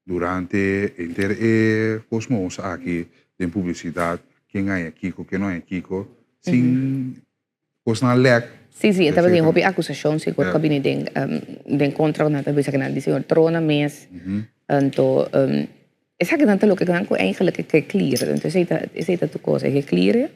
durante henter e kosmos aki den publisidat, ken haña kiko, ken no haña kiko, sin Kosnan lèk. Sí, sí, e tabatin hopi akusashon sigur ku a bini den den kontra ku nan ta bisa ku nan di señor Trona mes. Anto esakinan ta loke nan ku eigenlijk e ke clear. Anto esei ta esei ta tur kos, e ke clear.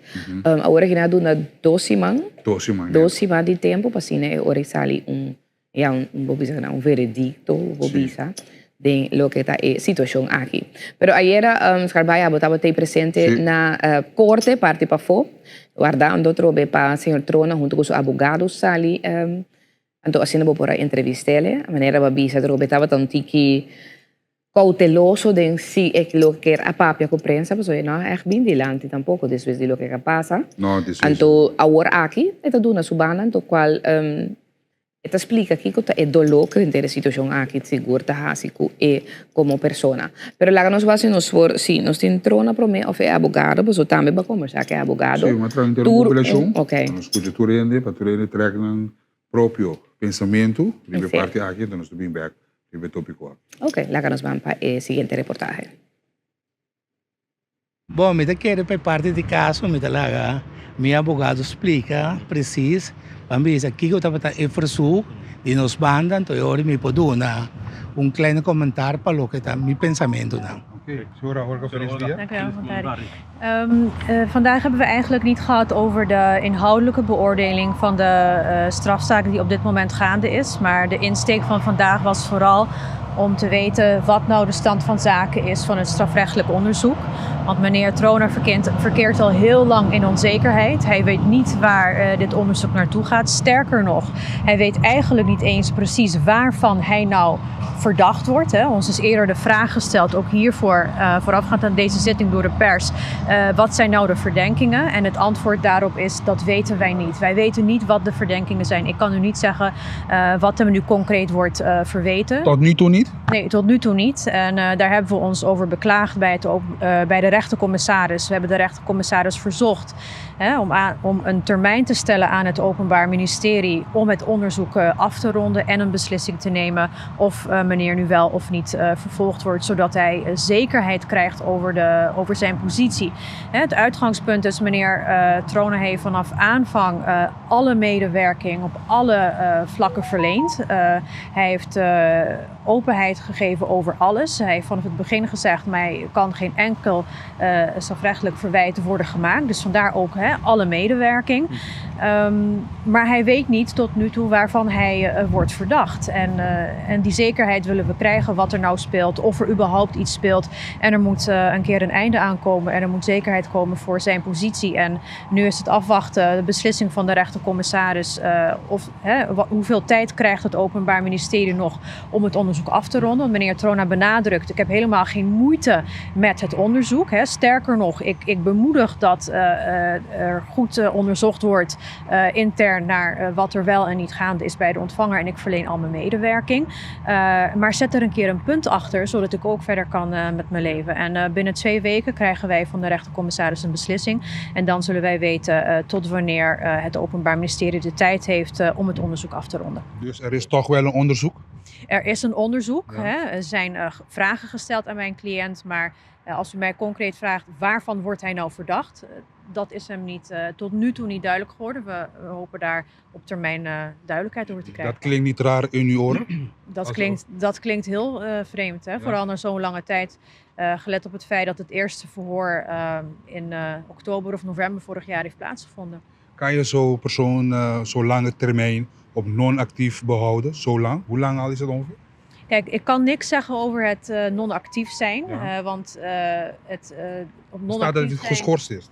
Awor aki nan a duna dos siman. Dos siman, ya. Dos siman di tempu pa asina e ora e sali un Ya un bo bisa un veredicto bo bisa den loke ta e situacion aki. Pero ayera Scarbaya bo tabata ei presente na corte parti pafó wardando trobe pa señor Trona hunto cu su abogado sali anto asina bo por a entrevistele. Manera bo a bisa trobe tabata un tiki Cauteloso den si e lo kier a papia cu prensa pasobra e no a echt bin dilanti tampoco despues di loke a pasa. No, despues. Anto awor aki e ta duna su banda anto cual e ta splica kico ta e dolor cu henter e situacion aki sigur ta haci cu e como persona. Pero laga nos wak si nos por, si nos tin trona prome of e abogado pasobra tambe bo a combersa cu e abogado. Si, mi a traha henter un compilacion. Ok. Nos scucha tur hende pa tur hende trek nan propio pensamentu riba e parti aki anto nos ta bin bek riba e tópiko aki. Ok, laga nos ban pa e siguiente reportahe. Bon, mi ta kere pa e parti di kaso mi ta laga mi abogado splika presis pa mi bisa kiko tabata e verzoek di nos banda, anto e ora mi por duna un kleine komentar pa loke ta mi pensamentunan. Ok, señora Olga, feliz dia. Dank u wel, Montari. Vandaag hebben we eigenlijk niet gehad over de inhoudelijke beoordeling van de strafzaak die op dit moment gaande is. Maar de insteek van vandaag was vooral om te weten wat nou de stand van zaken is van het strafrechtelijk onderzoek. Want meneer Troner verkeert, verkeert al heel lang in onzekerheid. Hij weet niet waar dit onderzoek naartoe gaat. Sterker nog, hij weet eigenlijk niet eens precies waarvan hij nou verdacht wordt. Hè. Ons is eerder de vraag gesteld, ook hiervoor, voorafgaand aan deze zitting door de pers, wat zijn nou de verdenkingen? En het antwoord daarop is, dat weten wij niet. Wij weten niet wat de verdenkingen zijn. Ik kan u niet zeggen wat hem nu concreet wordt verweten. Tot nu toe niet? Nee, tot nu toe niet. En daar hebben we ons over beklaagd bij, het, bij de rechtercommissaris. We hebben de rechtercommissaris verzocht hè, om, aan, om een termijn te stellen aan het Openbaar Ministerie om het onderzoek af te ronden en een beslissing te nemen of meneer nu wel of niet vervolgd wordt, zodat hij zekerheid krijgt over, de, over zijn positie. Het uitgangspunt is, meneer Trone heeft vanaf aanvang alle medewerking op alle vlakken verleend. Hij heeft openheid. openheid gegeven over alles. Hij heeft vanaf het begin gezegd, mij kan geen enkel strafrechtelijk verwijt worden gemaakt. Dus vandaar ook hè, alle medewerking. Maar hij weet niet tot nu toe waarvan hij wordt verdacht. En die zekerheid willen we krijgen wat er nou speelt, of er überhaupt iets speelt. En er moet een keer een einde aankomen en er moet zekerheid komen voor zijn positie. En nu is het afwachten, de beslissing van de rechtercommissaris, of hè, hoeveel tijd krijgt het Openbaar Ministerie nog om het onderzoek af te ronden. Want meneer Trona benadrukt, ik heb helemaal geen moeite met het onderzoek. Hè. Sterker nog, ik bemoedig dat er goed onderzocht wordt intern naar wat er wel en niet gaande is bij de ontvanger. En ik verleen al mijn medewerking. Maar zet er een keer een punt achter, zodat ik ook verder kan met mijn leven. En binnen 2 weken krijgen wij van de rechtercommissaris een beslissing. En dan zullen wij weten tot wanneer het Openbaar Ministerie de tijd heeft om het onderzoek af te ronden. Dus er is toch wel een onderzoek? Er is een onderzoek. Ja. Hè? Er zijn vragen gesteld aan mijn cliënt. Maar als u mij concreet vraagt waarvan wordt hij nou verdacht, dat is hem niet, tot nu toe niet duidelijk geworden. We hopen daar op termijn duidelijkheid over te krijgen. Dat klinkt niet raar in uw oren? Dat klinkt heel vreemd, hè? Ja. Vooral na zo'n lange tijd. Gelet op het feit dat het eerste verhoor in oktober of november vorig jaar heeft plaatsgevonden. Kan je zo'n persoon zo lange termijn op non-actief behouden? Zo lang? Hoe lang al is dat ongeveer? Kijk, ik kan niks zeggen over het non-actief zijn, Ja. want het op non-actief Staat dat het zijn... geschorst is?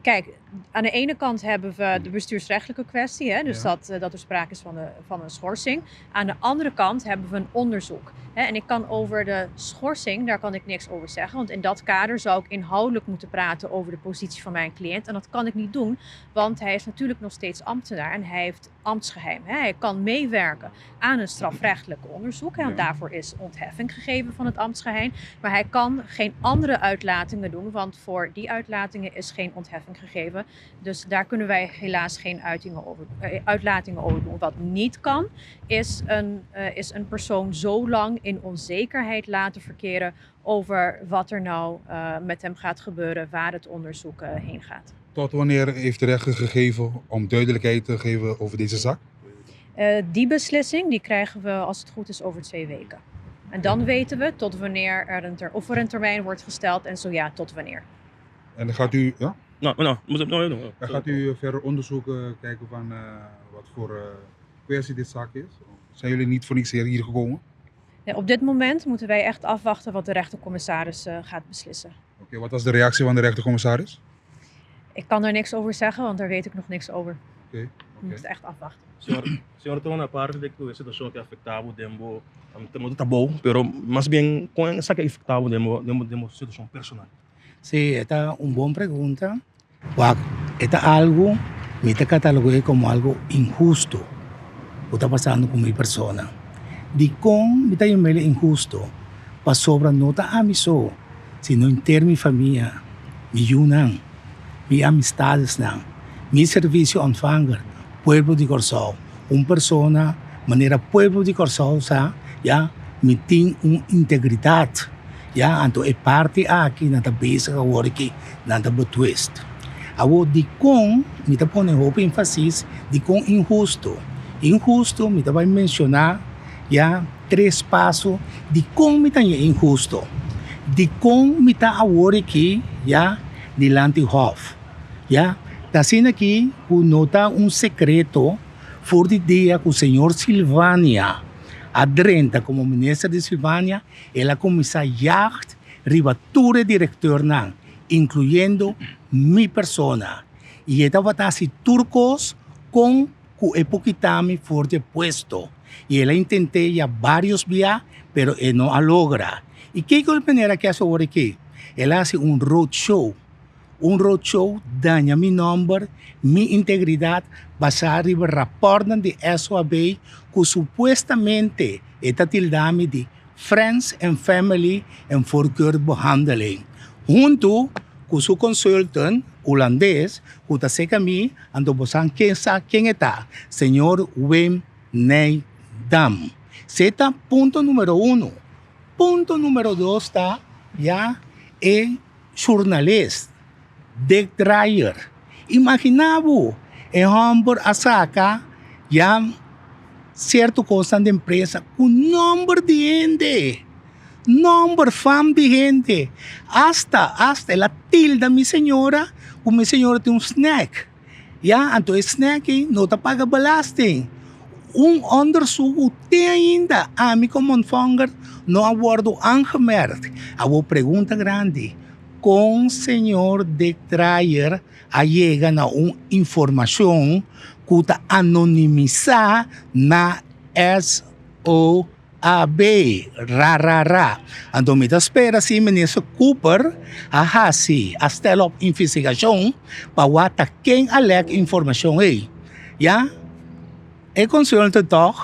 Kijk, aan de ene kant hebben we de bestuursrechtelijke kwestie, hè, dus Ja. dat er sprake is van een schorsing. Aan de andere kant hebben we een onderzoek. Hè, en ik kan over de schorsing, daar kan ik niks over zeggen. Want in dat kader zou ik inhoudelijk moeten praten over de positie van mijn cliënt. En dat kan ik niet doen, want hij is natuurlijk nog steeds ambtenaar en hij heeft ambtsgeheim. Hè. Hij kan meewerken aan een strafrechtelijk onderzoek. Hè, want Ja. daarvoor is ontheffing gegeven van het ambtsgeheim. Maar hij kan geen andere uitlatingen doen, want voor die uitlatingen is geen ontheffing gegeven. Dus daar kunnen wij helaas geen uitlatingen over doen. Wat niet kan, is een persoon zo lang in onzekerheid laten verkeren over wat er nou met hem gaat gebeuren, waar het onderzoek heen gaat. Tot wanneer heeft de rechter gegeven om duidelijkheid te geven over deze zaak? Die beslissing die krijgen we als het goed is over 2 weken. En dan weten we tot wanneer er of er een termijn wordt gesteld en zo ja, tot wanneer. En dan gaat u, ja? Nou, moet ik nou doen. Dan gaat u verder onderzoek kijken van wat voor kwestie dit zaak is? Zijn jullie niet voor niks hier gekomen? Nee, op dit moment moeten wij echt afwachten wat de rechtercommissaris gaat beslissen. Oké, wat was de reactie van de rechtercommissaris? Ik kan daar niks over zeggen, want daar weet ik nog niks over. Oké. We moeten het echt afwachten. Señor Trona, aparte de que a situação que afetava dembo, temos tá bom, pero mais bem com essa que afetava dembo situação personal. Sí, esta es una buena pregunta. Esta algo, me te catalogué como algo injusto. O está pasando con mi persona. Di con mi ta mele injusto. Pa sobra no ta a mi so, sino inter mi familia, mi yunan, mi amistades nan, mi servicio ontvanger, pueblo di Kòrsou. Un persona, manera pueblo di Kòrsou sa, ya, mi tin un integridat. Ya, anto e parti aki nan ta bezig awor aki, nan ta betwist. Awor di kon, mi ta pone hopi énfasis, di kon inhusto. Inhusto, mi ta bai menshoná ya 3 paso di kon mi ta inhusto. Di kon mi ta awor aki, ya, dilanti hof. Ya, ta asina aki ku no ta un sekreto for di dia ku señor Silvania a drenta komo minister di Silvania, el a kuminsá jacht riba tur e direktornan, inkluyendo mi persona. I e tabata hasi tur kos kon ku e por kita mi for di e puesto. I el a intent'é ya vários bia, pero e no a logra. I kiko el manera ke hasi awor aki? El a hasi un roadshow. Un roadshow daña mi nòmber, mi integridat, basá riba rapòrtnan di SOAB ku supuestamente e ta tilda mi di friends and family en voorkeurbehandeling. Huntu ku su consultant hulandes ku ta seka mi, anto bo sa ken sa ken e ta, señor Wim Nijdam. Se ta punto numero 1. Punto numero 2 ta ya e journalist Dick Drayer. Imagina bo, e homber a saka ya Sierto kosnan den prensa ku nòmber di hende, nòmber, fam di hende. Asta, asta el a tilda mi señora ku mi señora tin un snack. Ya, anto e snack ei no ta paga belasting. Un onderzoek ku te ainda ami komo ontvanger no a wòrdu aangemerkt. Awor pregunta grandi, kon señor Dick Drayer a yega na un informashon ku ta anonimisá na SOAB. Ra ra ra. Anto mi ta spera si Minister Cooper a hasi, a stel op investigashon pa wak ta ken a lek informashon ei. Ya, e consulta tòg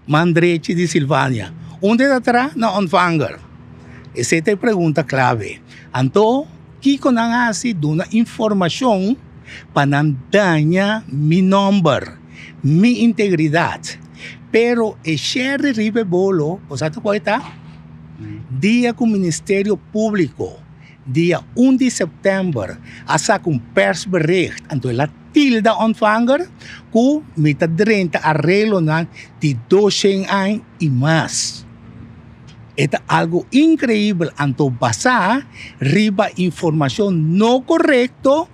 man drechi di Silvania. Unda e ta tra? Na Ontvanger. Esei ta e pregunta klave. Anto. Kiko nan hasi? Duna informashon pa nan daña mi nòmber, mi integridat. Pero e shèri riba e bolo, bo sa ta kua e ta? Dia ku Ministerio Públiko, dia un di sèptèmber, a saka un pèrsbericht, anto el a tilda Ontvanger ku mi ta drenta areglonan di doshen aña i mas. E ta algo increibel anto basá riba informacion no corecto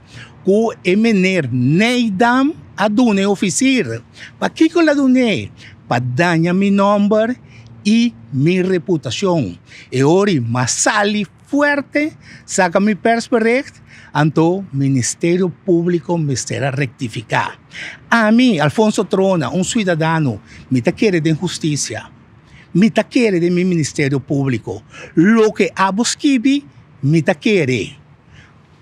cu e meneer Nijdam a duna e oficir. Pakico el a dun'é? Pa daña mi nomber y mi reputacion. E ori m'a sali fuerte saca mi persbericht anto Ministerio Publico mester a rectifica. Ami, Alfonso Trona, un ciudadano, mi ta kere den husticia. Mi ta kere den mi Ministerio Públiko. Loke abo skibi, mi ta kere.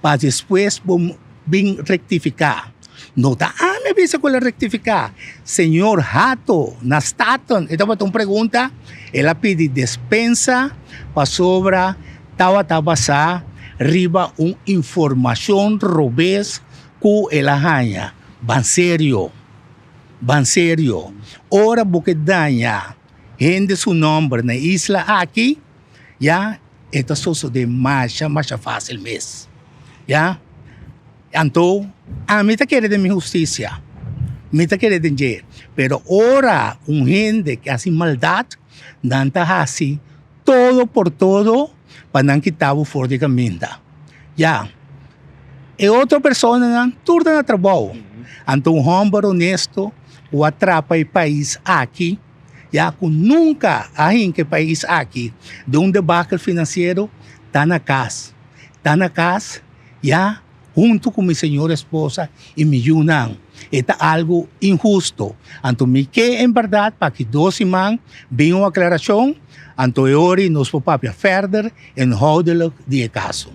Pa despues bo bin rektifiká. No ta ami a bisa ku el a rektifiká. Señor Hato na Staten, e tabata un pregunta, el a pidi despensa pasobra tabata basá riba un informashon robes ku el a haña. Ban serio. Ban serio, ora bo ke daña hende su nomber na e isla aki, ya e ta sosode masha masha facil mes, ya. Anto ami ta kere den mi husticia, mi ta kere den dje, pero ora un hende ke hasi maldad, nan ta hasi todo por todo pa nan kita bo for di kaminda. Ya, e otro personanan tur ta na trabou. Anto un hòmber honesto ku a trapa e pais aki, ya ku nunka a hinka e pais aki den un debakel finansiero, ta na kas. Ta na kas, ya, huntu ku mi señora esposa i mi yunan. E ta algu inhusto. Anto mi ke en bèrdat pa aki dos siman bin un aklarashon, anto e ora nos por papia fèrder inhoudelijk di e kaso.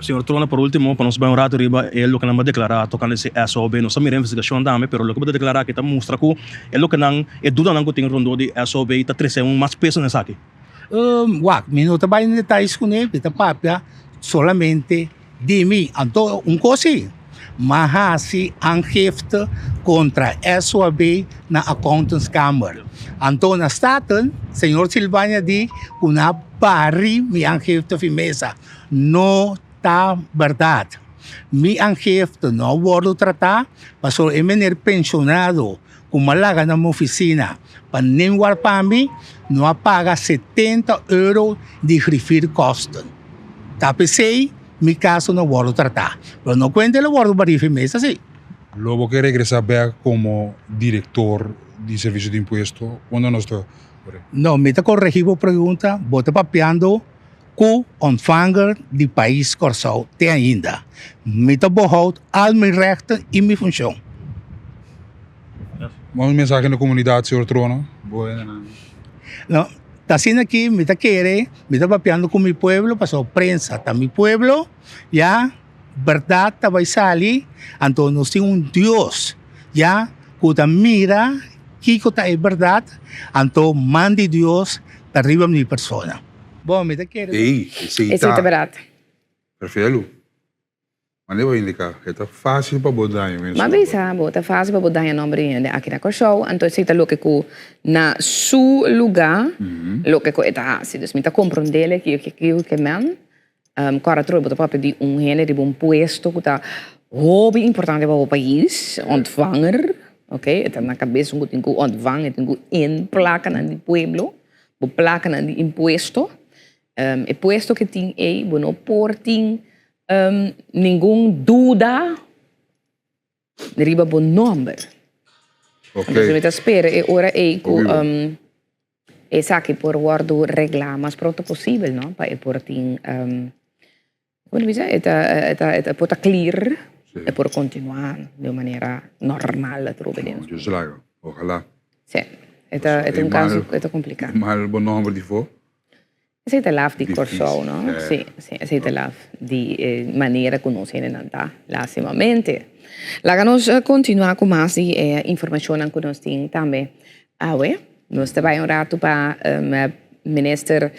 Señor Trona, por ultimo, pa nos bai un rato riba e loke nan bo a deklará tokante si SOB. Nos ta mira e investigashon tambe, pero loke bo ta deklará aki ta mustra ku e loke nan, e dudanan ku tin rondó di SOB ta trese un mas peso na esaki. Wak, mi no ta bai den detayes kuné, mi ta papia solamente di mi. Anto un kos si, m'a hasi aangifte kontra SOB na Accountantskamer. Anto na Staten, señor Silvania di ku nan a bari mi aangifte fi mesa. No ta bèrdat. Mi aangifte no a wòrdu tratá pasobra e meneer penshonado ku m'a laga na mi ofisina pa nen warpa mi, no a paga setenta euro di griffierkosten. Ta p'esei mi kaso no wòrdu tratá. Pero no kuenta el a wòrdu barí fi mesa si. Lo bo ke regresá bèk komo direktor di Servisio di Impuesto? Unda nos ta por? No, mi ta koregí bo pregunta. Bo ta papiando ku ontvanger di pais Kòrsou te ainda. Mi ta behoud al mi rechten i mi funshon. Un mensahe na komunidat, señor Trono. No, ta asina aki mi ta kere, mi ta papiando ku mi pueblo pasobra prensa ta mi pueblo, ya, bèrdat ta bai sali, anto nos tin un Dios, ya, ku ta mira kiko ta e bèrdat, anto man di Dios ta riba mi persona. Bon, mi ta kere. Ey, esey Esey ta bèrdat. Perfelu. Mane bo indica, e ta facil pa bo daña un M'a nomber. bisa bo, ta facil pa bo daña nomber di hende aki na Kòrsou, anto esei ta loke ku na su lugá loke ku e ta hasi. Dus mi ta komprondé kiko kiko ke men. Kòrda trobe bo ta papia di un hende riba un puesto ku ta hopi importante pa bo pais, ontvanger. Ok, e ta na kabes un ku tin ku ontvang, e tin ku in plakanan di pueblo, bo plakanan di impuesto. E puesto ke tin ei, bo no por tin ningun duda riba bo nomber. Ok. Entonces mi ta spera e ora ei ku esaki por wòrdu reglá mas pronto posibel, no, pa e por tin. Bueno bisa e ta e ta e por ta clear e por continua di un manera normal atrobe den Dios laga ojalá. Sí e ta e ta un caso e ta complica. Mal bo nomber di fo. Esey ta laf di Corsou no sí sí esey ta laf di e manera cu nos hendenan ta lastimamente. Laga nos continua cu mas di e informacionnan cu nos tin tambe Awe nos ta bai un ratu pa Minister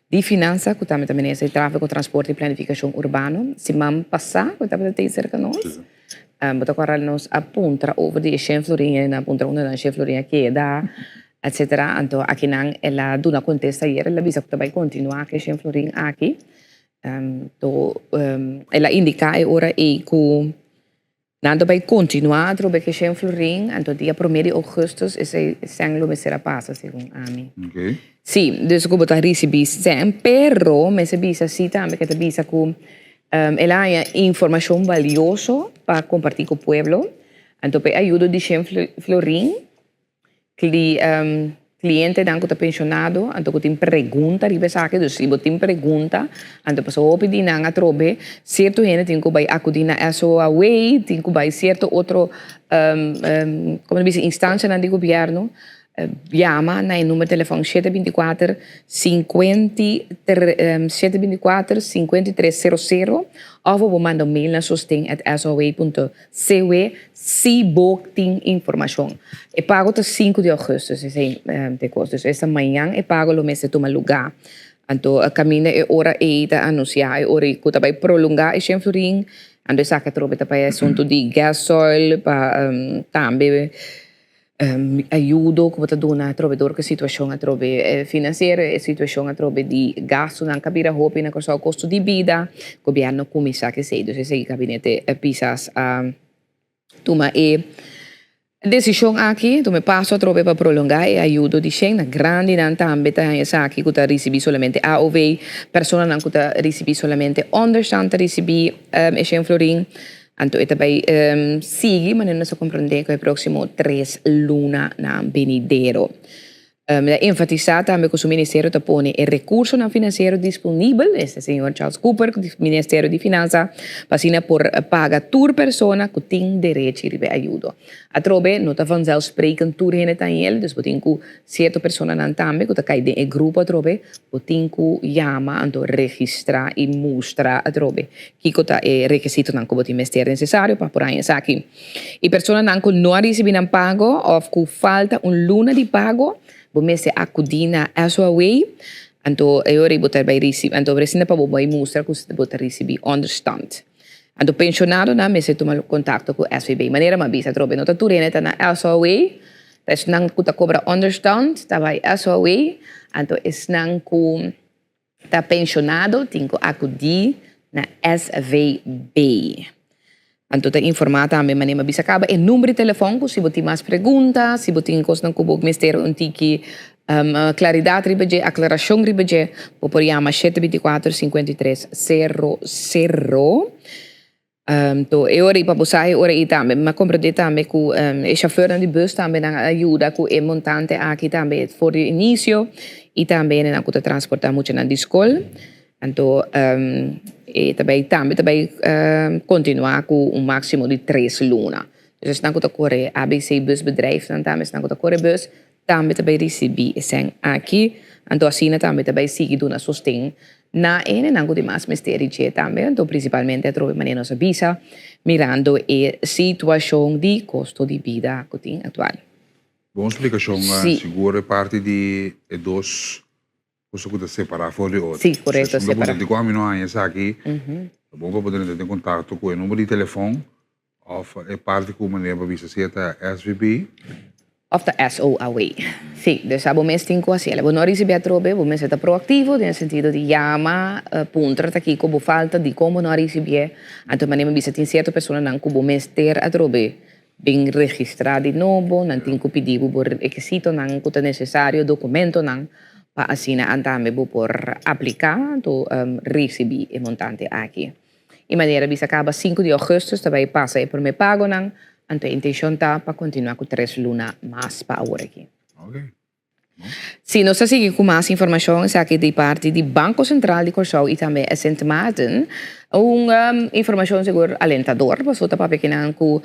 di Finansa ku tambe ta Minister di Trafiko, Transporte i Planifikashon Urbano. Siman pasá ku tabata tei serka nos, bo ta kòrda nos a puntra over di e shen florin, e nan a puntra unda nan shen florin a keda, etsetera. Anto akinan el a duna kontesta ayer, el a bisa ku ta bai kontinuá ku e shen florin aki. Anto el a indiká e ora ei ku Nan ta bai kontinuá atrobe ku e shen florin, anto dia promé di ougùstùs esei sèn lo mester a pasa segun ami. Sí, dus ku bo ta risibí sèn, pero mester bisa sí tambe ku e ta bisa ku el a haña informashon balioso pa kompartí ku pueblo, anto pa e ayudo di shen florin Cli clientenan cu ta pensionado anto cu tin pregunta riba esaki, dus si bo tin pregunta anto pasobra hopi di nan atrobe cierto hende tin cu bay acudi na SOAW, tin cu bay cierto otro como ta bisa instancianan di gobierno yama na e numero telefon shete binti kuater sinkuenti shete binti kuater sinkuenti tres sero sero of bo por manda un mail na sosten at soaw punto CW si bo tin informashon. E pago ta sinku di augustus, esei ta e kos. Dus esta mañan e pago lo mester tuma lugá. Anto kaminda e ora ei ta anunsiá e ora ei ku ta bai prolongá e shen florin, anto esaki atrobe ta pa e asuntu di gasoil, pa tambe Ayudo ku bo ta duna atrobe dor ku e situashon atrobe finansiero, e situashon atrobe di gastunan ka bira hopi na Kòrsou, kosto di bida, gobièrnu kuminsá ku esei. Dus esei gabinete Pisas a tuma e desishon aki, tuma e paso atrobe pa prolongá e ayudo di shen. Na grandinan tambe ta haña esaki ku ta risibí solamente AOW, personanan ku ta risibí solamente ònderstan ta risibí e shen florin. Anto e ta bai sigui manera nos a komprondé ku e próksimo tres lunanan benidero. Mi ta enfatisá tambe ku su ministerio ta pone e rekursonan finansiero disponibel, esta señor Charles Cooper, Ministerio di Finansa, pa asina por paga tur persona ku tin derechi riba e ayudo. Atrobe no ta vanzelfsprekend tur hende ta hel, dus bo tin ku sierto personanan tambe ku ta kai den e grupo atrobe, bo tin ku yama anto registrá i mustra atrobe kiko ta e rekisitonan ku bo tin mester nesesario pa por haña esaki. E personanan ku no a risibí nan pago òf ku falta un luna di pago, bo mester akudí na SOAW, anto e ora ei bo ta bai risibí, anto resina pa bo bai mustra ku bo ta risibí ònderstand. Anto penshonadonan mester tuma kontakto ku SVB. Manera mi a bisa atrobe, no ta tur hende ta na SOAW, ta esnan ku ta kobra ònderstand ta bai SOAW, anto esnan ku ta penshonado tin ku akudí na SVB. Anto ta informá tambe manera mi a bisa kaba e number di telefòn ku si bo tin mas pregunta, si bo tin kosnan ku bo mester un tiki klaridat riba dje, aklarashon riba dje, bo por yama shete binti kuater sinkuenta i tres sero sero. To e ora ei pa bo sa e ora ei tambe mi a komprendé tambe ku e shofèrnan di bùs tambe nan a yuda ku e montante aki tambe for di inisio i tambe nan ku ta transportá muchanan di skol. Anto e ta bai tambe ta bai kontinuá ku un máksimo di tres luna. Dus esnan ku ta kore ABC busbedrijfnan tambe esnan ku ta kore bùs tambe ta bai risibí e sèn aki. Anto asina tambe ta bai sigui duna sosten na e hendenan ku tin mas mester di dje tambe. Anto prinsipalmente atrobe manera nos a bisa mirando e situashon di kosto di bida ku tin aktual. Bon splikashon, sigur e parti di e dos Cosa cu ta separa for di otro. Sí, correcto, separa. Di cu ami no haña esaki, ta bon pa bo drenta den contacto cu e numero di telefon of e parti cu meneer bo bisa si e ta SVB. Of ta SOAW. Sí, dus abo mes tin cu haciel. Bo no ricibi atrobe, bo mester ta proactivo den e sentido di yama, puntra ta kico bo falta, dicon bo no a ricibié. Anto manera mi bisa tin cierto personanan cu bo mester atrobe. bin registrá di nobo, nan tin ku pidi bo bo rekisitonan ku ta nesesario, dokumentonan, pa asina tambe bo por apliká anto risibí e montante aki. I manera bisa kaba sinku di ougùstùs ta bai pasa e promé pagonan, anto e intenshon ta pa kontinuá ku tres luna mas pa awor aki. Si nos ta sigui ku mas informashon esaki di parti di Banko Sentral di Kòrsou i tambe Sint Maarten. Un informashon sigur alentador pasobra ta papia kinan ku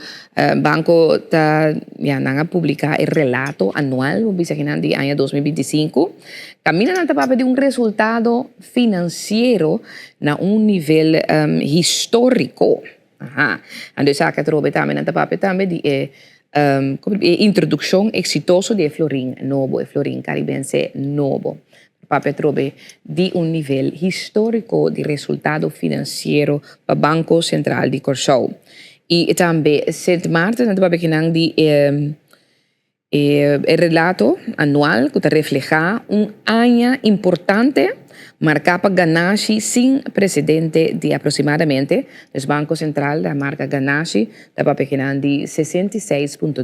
banko ta ya nan a publiká e relato anual bo bisa kinan di aña 2025 kaminda nan ta papia di un resultado finansiero na un nivel históriko. Aha. Anto esaki atrobe tambe nan ta papia tambe di e e introdukshon eksitoso di e florin nobo, e florin karibense nobo. Papia atrobe di un nivel históriko di resultado finansiero pa Banko Sentral di Kòrsou. I tambe Sint Maarten nan ta papia kinan di e E relato anual ku ta reflehá un aña importante marká pa ganashi sin presedente di aproksimadamente, dus Banko Sentral ta marka ganashi ta papia kinan di 66.9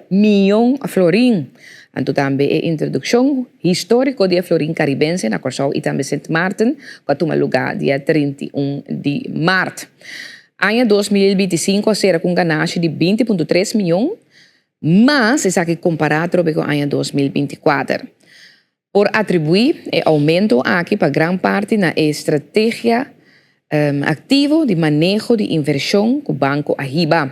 mion florin. Anto tambe e introdukshon históriko di e florin karibense na Kòrsou i tambe Sint Maarten ku a tuma lugá dia 31 di mart. Aña 2025 a sera ku un ganashi di 20.3 mion. Mas esaki kompará atrobe ku aña 2024. Por atribuí e oumento aki pa gran parti na e strategia aktivo di maneho di invershon ku banko a hiba.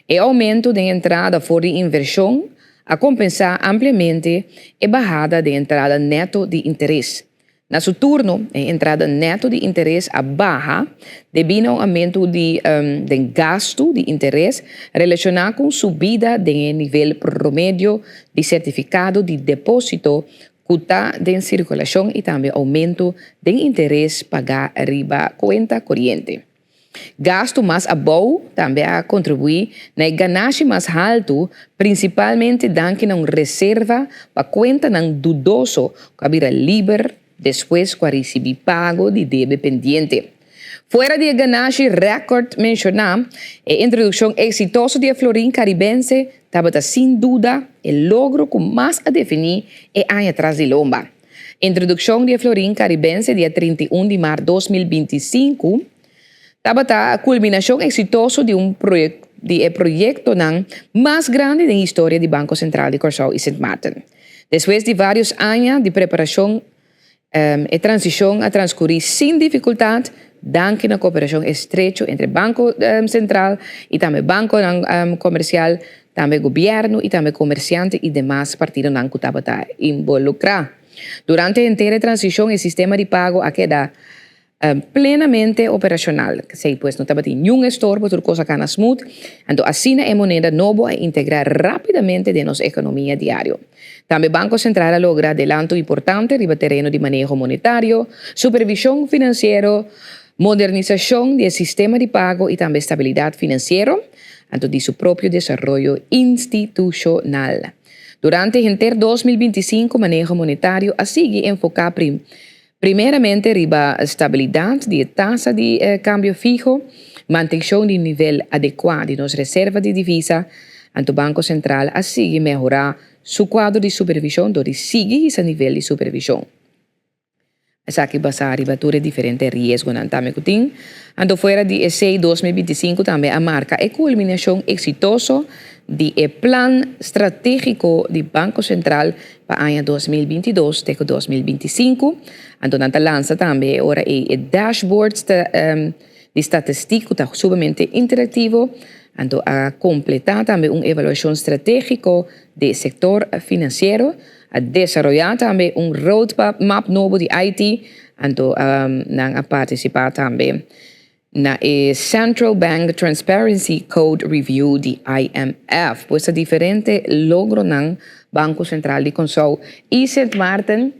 E oumento den entrada for di invershon a kompensá ampliamente e bahada den entrada nèto di interes. Na su turno, e entrada nèto di interes a baha debí na un aumentu di den gastu di interes relashoná ku un subida den e nivel promedio di sertifikado di depósito ku ta den sirkulashon i tambe oumentu den interes pagá riba kuenta koriente. Gastu mas abou tambe a kontribuí na e ganashi mas haltu, prinsipalmente danki na un reserva pa kuentanan dudoso ku a bira liber despues ku a risibí pago di debe pendiente. Fuera di e ganashi rèkòrt menshoná, e introdukshon eksitoso di e florin karibense tabata sin duda e logro ku mas a definí e aña tras di lomba. Introdukshon di e florin karibense dia 31 di mart 2025 tabata kulminashon eksitoso di un di e proyektonan mas grandi den historia di Banko Sentral di Kòrsou i Sint Maarten. Despues di vários aña di preparashon e transishon a transkurí sin difikultat danki na kooperashon estrecho entre Banko Sentral i tambe bankonan komersial Tambe gobièrnu i tambe komersiante i demas partidonan ku tabata involukrá. Durante henter e transishon e sistema di pago a keda plenamente operashonal. Esei pues no tabatin niun estorbo, tur kos a kana smooth. Anto asina e moneda nobo a integrá rápidamente den nos ekonomia diario. Tambe Banko Sentral a logra adelanto importante riba tereno di maneho monetario, supervishon finansiero, modernisashon di e sistema di pago i tambe stabilidat finansiero. Anto di su propio desaroyo institushonal. Durante henter 2025 maneho monetario a sigui enfoká primeramente riba stabilidat di e tasa di kambio fiho, mantenshon di nivel adekuá di nos reserva di divisa, anto Banko Sentral a sigui mehorá su kuadro di supervishon dor di sigui hisa nivel di supervishon. Esaki basá riba tur e diferente riesgonan tambe ku tin. Anto fuera di esei 2025 tambe a marka e kulminashon eksitoso di e plan stratégiko di Banko Sentral pa aña 2022 te ku 2025. Anto nan ta lansa tambe e ora ei e dashboard di statistik ku ta sumamente interaktivo. Anto a kompletá tambe un evaluashon stratégiko di e sektor finansiero. A desaroyá tambe un roadmap nobo di IT, anto nan a partisipá tambe na e Central Bank Transparency Code Review di IMF. Pues ta diferente logronan Banko Sentral di Kòrsou i Sint Maarten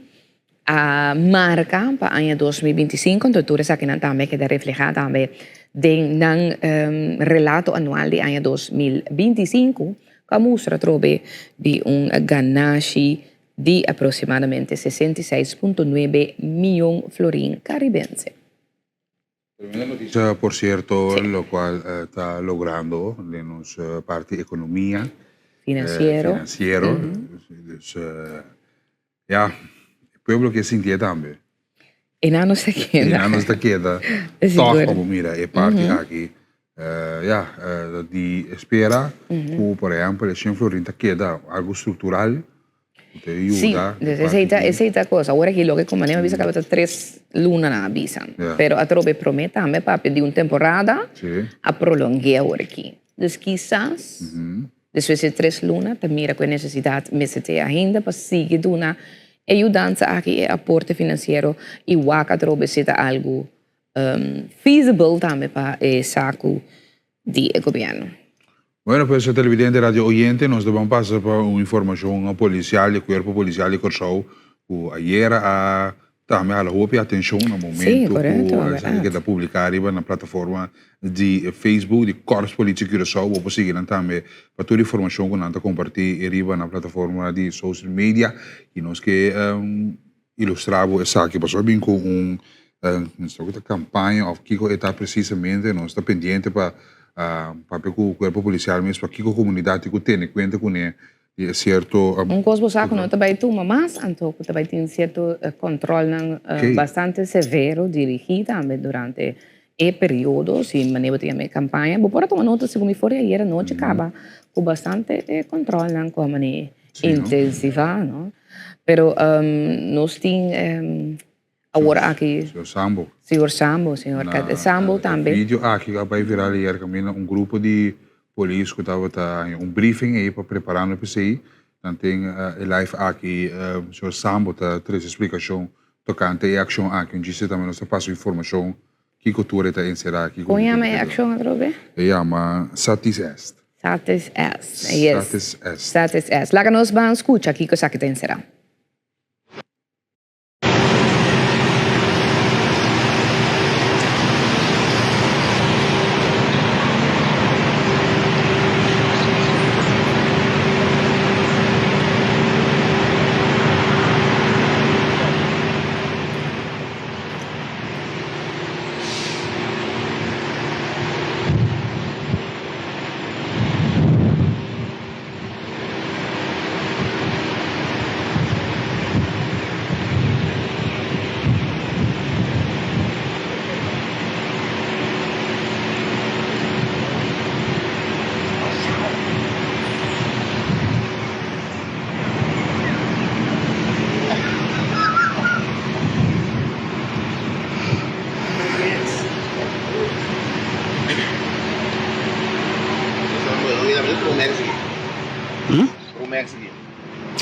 a marka pa aña 2025, anto tur esakinan tambe keda reflehá tambe den nan relato anual di aña 2025. Ku a mustra atrobe di un ganashi di aproksimadamente 66.9 mion florin karibense. Tremenda noticia por cierto locual ta logrando den nos parti economia. Financiero. Financiero. Dus ya, e pueblo ke sintié tambe. E nan no ta keda. E nan no ta keda. Tòg pa bo mira e parti aki. Ya, di espera ku por ehèmpel e shen florin ta keda algu struktural ku ta yuda. Sí, esei ta esei ta kos. Awor aki loke komo a bisa kaba ta tres luna nan a bisa. Pero atrobe promé tambe papia di un temporada a prolong'é awor aki. Dus kisas Despues di tres luna ta mira ku e nesesidat mester te ainda pa sigui duna e yudansa aki, e aporte finansiero i wak atrobe si ta algu feasible tambe pa e saku di e gobièrnu. Bueno pues televidente radio oyente nos ta ban pasa pa un informashon polisial di kuerpo polisial di Kòrsou ku ayera a Tambe hala hopi atencion na momento cu esaki keda publica riba na plataforma di Facebook di Korps Politie Curaçao. Bo por sigui nan tambe pa tur informacion cu nan ta comparti riba na plataforma di social media. Y nos ke ilustra bo esaki pasobra bin cu un no ta campaña of kico e ta precisamente. Nos ta pendiente pa papia cu Cuerpo Policial mes pa kico comunidad tin cu tene cuenta cune. Di e sierto. Un kos bo sa ku no ta bai tuma mas, anto ku ta bai tin sierto kòntròlnan bastante severo dirigí tambe durante e periodo, si manera bo ta yama e kampaña. Bo por a tuma nota segun mi for di ayer anochi kaba ku bastante kòntròlnan ku a manera intensivá, no? Pero nos tin awor aki. Señor Sambo. Señor Sambo, señor Sambo tambe. E video aki a bai viral ayer kaminda un grupo di polis ku tabata haña un briefing ei pa prepara no p'esei. Nan tin e live aki señor Sambo ta trese splikashon tokante e akshon aki. Un djise tambe nos ta pasa informashon kiko tur e ta enserá. Kon yama e akshon atrobe? E yama Satis Est. Satis Est, yes. Satis Est. Satis Est. Laga nos ban skucha kiko esaki ta enserá.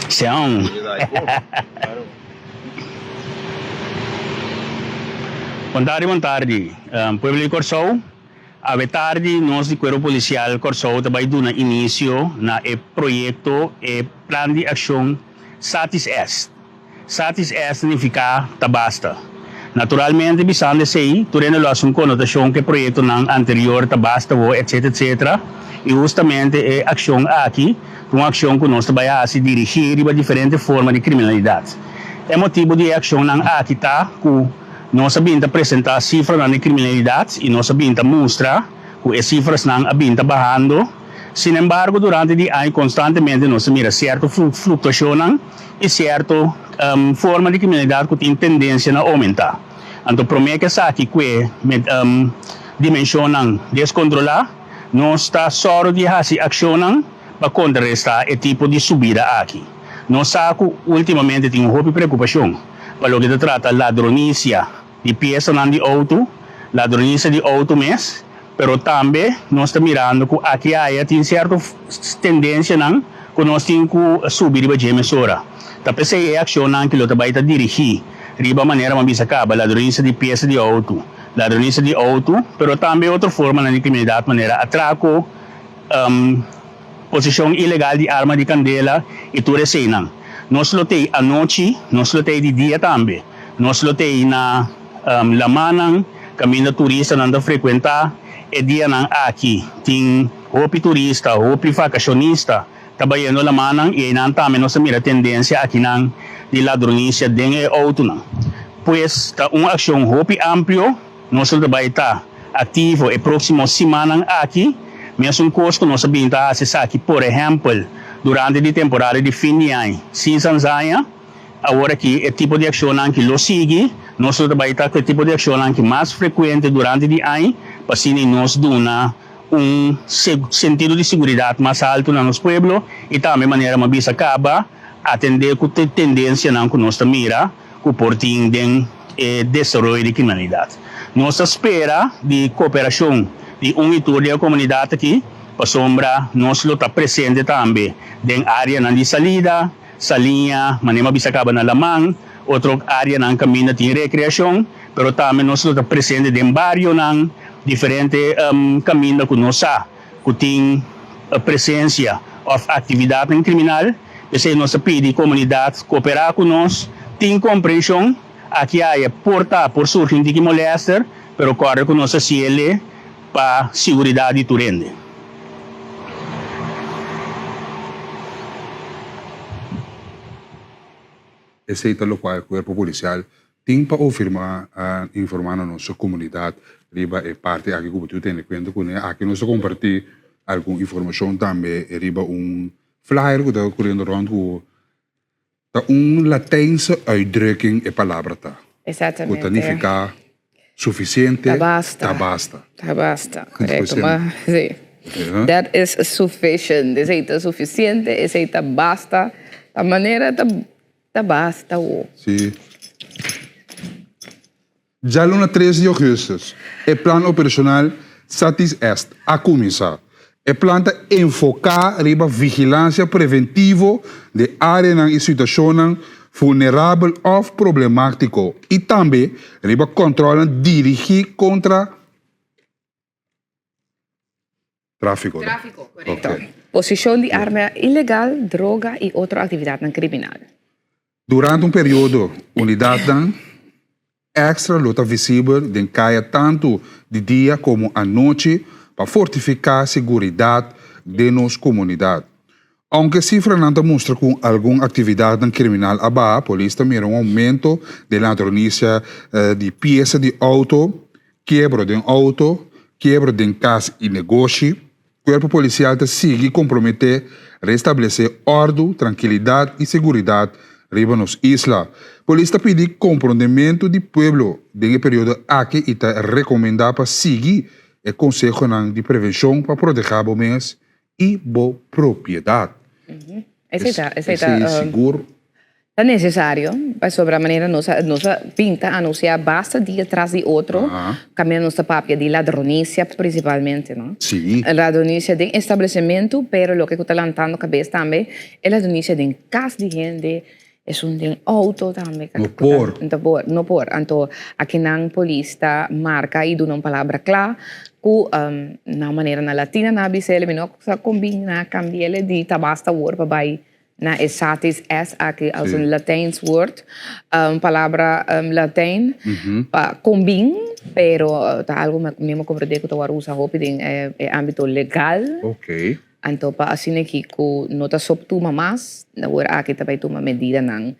Sean. Bon tardi, bon tardi. Pueblo di Kòrsou, awe tardi nos di Kuerpo Polisial Kòrsou ta bai duna inisio na e proyekto, e plan di akshon Satis Est. Satis est nifiká ta basta. Naturalmente bisando esei, tur hende lo hasi un konotashon ku e proyektonan anterior ta basta bo, etc. Etc. I hustamente e akshon aki ta un akshon ku nos ta bai hasi dirigí riba diferente forma di kriminalidat. E motibu di e akshonnan aki ta ku nos a bin ta presentá sifranan di kriminalidat i nos a bin ta mustra ku e sifrasnan a bin ta bahando. Sinembargo durante di aña konstantemente nos ta mira sierto fluktuashonnan. E sierto forma di kriminalidat ku tin tendensia na oumentá. Anto promé ku esaki kue dimenshonnan deskontrolá, nos ta sòru di hasi akshonnan pa kontrarestá e tipo di subida aki. Nos sa ku últimamente tin un hopi preokupashon pa loke ta trata ladronisia di piesanan di outo, ladronisia di outo mes, pero tambe nos ta mirando ku aki aya tin sierto tendensianan ku nos tin ku subi riba dje mesora. Ta p'esei e akshonnan ki lo ta bai ta dirigí riba manera mi a bisa kaba, ladronisia di piesa di outo, ladronisia di outo, pero tambe otro formanan di kriminalidat manera atrako, poseshon ilegal di arma di kandela i tur eseinan. Nos lo t'ei anochi, nos lo t'ei di dia tambe. Nos lo t'ei na lamannan kaminda turistanan ta frekuentá. E dianan aki tin hopi turista, hopi vakashonista ta bayendo lamannan i einan tambe nos ta mira tendensia akinan di ladronisia den e outonan. Pues ta un akshon hopi amplio. Nos lo ta bai ta aktivo e próksimo simannan aki. Mesun kos ku nos a bin ta hasi esaki, por ehèmpel, durante di temporada di fin di aña sin Sanzaña. Awor aki e tipo di akshonnan aki lo sigui. Nos lo ta bai ta ku e tipo di akshonnan aki mas frekuente durante di aña pa asina nos duna un sentido di seguridat mas haltu na nos pueblo i tambe manera mi a bisa kaba atendé ku te tendensianan ku nos ta mira ku por tin den e desaroyo di kriminalidat. Nos ta spera di koperashon di un i tur di e komunidat aki pasobra nos lo ta presente tambe den áreanan di salida, Saliña, manera mi a bisa kaba na laman, otro áreanan kaminda tin rekreashon, pero tambe nos lo ta presente den barionan, diferente kaminda ku nos sa ku tin presensia òf aktividatnan kriminal. P'esei nos ta pidi komunidat koperá ku nos, tin komprenshon, aki aya por ta por surgi un tiki molèster, pero kòrda ku nos ta siele pa siguridat di tur hende. Esei ta lokual Kuerpo Polisial tin pa ofirmá informá na nos komunidat riba e parti aki ku bo tin tene kuenta kuné. Aki nos ta kompartí algun informashon tambe riba un flyer ku ta kuriendo rònt ku Ta un Latijnse uitdrukking e palabra ta. Exactamente. Ku ta nifiká sufisiente, Ta basta. Ta basta. Ta basta, korekto. Ma, sí. That is sufficient. Esei ta sufisiente, esei ta basta. Ta manera ta, ta basta wo. Sí. Djaluna tres di ougùstùs, e plan operashonal Satis Est a kuminsá. E plan ta enfoká riba vigilansia preventivo den áreanan i situashonnan vulnerabel òf problemátiko i tambe riba kòntròlnan dirigí kontra tráfiko. Tráfiko, korekto. Posishon di arma ilegal, droga i otro aktividatnan kriminal. Durante un periodo, unidatnan èkstra lo ta visibel den kaya tantu di dia komo anochi pa fortifiká seguridat den nos komunidat. Ounke sifranan ta mustra ku algun aktividatnan kriminal a baha, polis ta mira un oumento den ladronisia di piesa di outo, kiebro den outo, kiebro den kas i negoshi. Kuerpo polisial ta sigui komprometé restablesé òrdu, trankilidat i seguridat riba nos isla. Polis ta pidi komprondementu di pueblo den e periodo aki i ta rekomendá pa sigui e konsehonan di prevenshon pa protehá bo mes i bo propiedat. Esei ta, esei ta. Esei sigur. Ta necesario, pasobra manera nos a nos a bin ta anuncia basta dia tras di otro, caminda nos ta papia di ladronicia principalmente, no? Sí. Ladronicia den establecimento, pero loke cu ta lantando cabes tambe e ladronicia den cas di hende, esun den auto tambe. No por. No por, no por. Anto akinan polis ta marca y duna un palabra cla cu na un manera na latina nan a bisa el, mi no sa con bin nan a cambi'el di ta basta awor pa bay Na e satis es aki als een Latijns woord, un palabra Latijn pa kombin, pero ta algo mi a komprende ku ta wòrdu usa hopi den e ámbito legal. Anto pa asina aki ku no ta sop tuma mas, awor aki ta bai tuma medidanan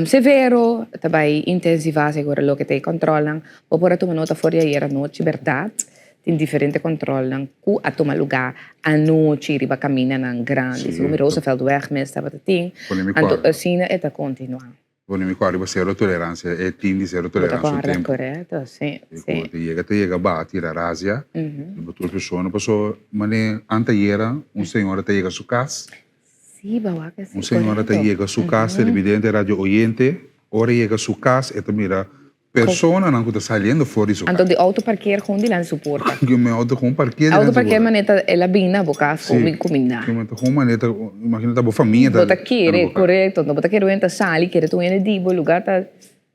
severo, ta bai intensivá segun loke ta e kòntròlnan. Bo por a tuma nota for di ayer anochi bèrdat. Tin diferente controlnan cu a tuma lugar anochi riba camindanan grandi. Segun mi Rooseveltweg mes tabata tin. Anto asina e ta continua. Pone mi cor riba cero tolerancia, e team di cero tolerancia un tempo. Correcto, si, si. Cu ta yega ta yega baha tira razia riba tur persona paso mane antayera un señora ta yega su cas. Si, bawa que si, Un señora ta yega su cas, televidente, radio oyente, ora e yega su cas e ta mira Personanan ku ta saliendo for di su kas. Anto di auto parkeer gewoon dilanti su porta. Ku mi auto gewoon parkeer dilanti su porta. Auto parkeer manera el a bini na bo kas ku mi kuminda. Si, gewoon manera, imagina ta bo famia ta. Bo ta kere, korekto. No bo ta kere un hende ta sali, kere ta un hende di bo lugar ta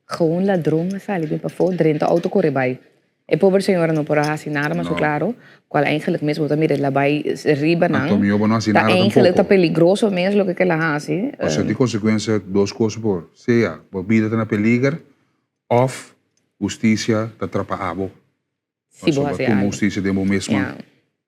gewoon ladron a sali bin pafó, drenta auto kore bai. E pober señora no por a hasi nada mas claro, cual eigenlijk mes bo ta mira el a bai riba nan. Anto mihó bo no hasi Ta nada eigenlijk ta tampoco. peligroso mes loke ke el a hasi. Pasobra tin consecuencia dos cos por, sea bo bida ta na peliger of husticia ta trapa abo. Si bo Pasobra hasi tuma algo. husticia den bo mes man. Ya.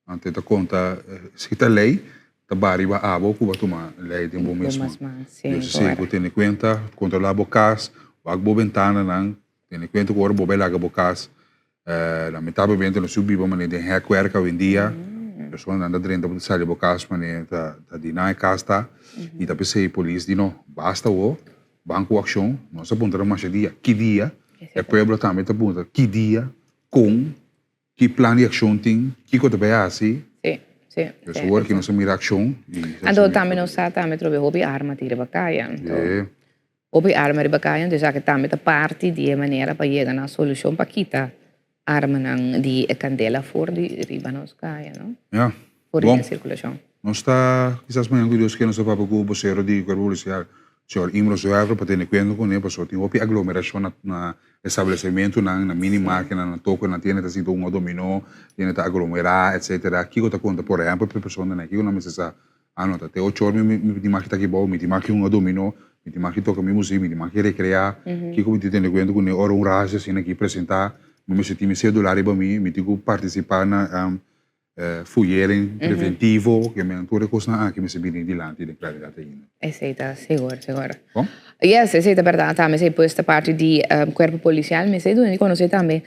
Anto e ta conta, si ta ley, ta ba riba abo cu bo a tuma ley den bo Bo mes man. mes man, si, Dios a sigui por. cu tene cuenta, controla bo cas, wak bo bentananan, tene cuenta cu ora bo bay laga bo cas. Lamentablemente nos su biba manera den hekwerk awendia. Personanan ta drenta bo ta sali bo kas manera ta ta di nan e kas ta i ta p'esei polis di no basta awo ban ku akshon. Nos a puntra masha dia ki dia, e pueblo tambe ta puntra ki dia, kon, ki plan di akshon tin, kiko ta bai hasi. Sí, sí. Pues awor ki nos a mira akshon i. Anto tambe nos sa tambe trobe hopi arma tira pa kaya anto. Hopi arma riba kaya, anto esaki tambe ta parti di e manera pa yega na solushon pa kita armanan di e kandela for di riba nos kaya, no? Ya. For di Bon, e sirkulashon. nos ta kisas mañan ku Dios ke nos ta papia ku bosero di Kuerpo Polisial, señor Imro Zuiver, pa tene kuenta kuné pasobra tin hopi aglomerashon na na establesimentunan, na mini marketnan, na toko, na tienda ta sinta un a dominó, tienda ta aglomerá, etsetera. Kiko ta konta por ehèmpel pa e personanan? Kiko nan mester sa? Ah no, ta te ocho or mi mi tin maki ta aki bou, mi tin maki hunga dominó, mi tin maki toka mi muzik, mi tin maki rekreá. Kiko mi tin tene kuenta ku ne ora un rasio asina aki presentá, mi mester tin mi sedula riba mi, mi tin ku partisipá na fuyering preventivo, ke men tur e kosnan aki mester bini dilanti den klaridat ainda. Esei ta sigur, sigur. Bon? Yes, esei ta bèrdat tambe, esei pues ta parti di kuerpo polisial, mester duna di konosé tambe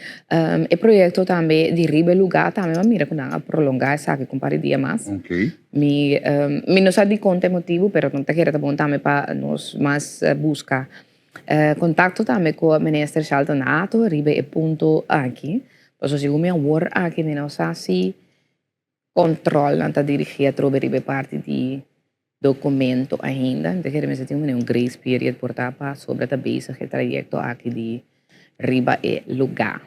e proyekto tambe di riba e lugá tambe, bo a mira ku nan a prolongá esaki ku un par di dia mas. Oké. Mi mi no sa dikon ta e motibu pero ta kere ta bon tambe pa nos mas buska kontakto tambe ku minister Shalton Hato riba e punto aki pasobra segun mi awor aki mi no sa si kòntròlnan ta dirigí atrobe riba e parti di dokumento ainda mi ta kere mester tin un grace period por ta pasobra ta bezig e trayekto aki di riba e lugá.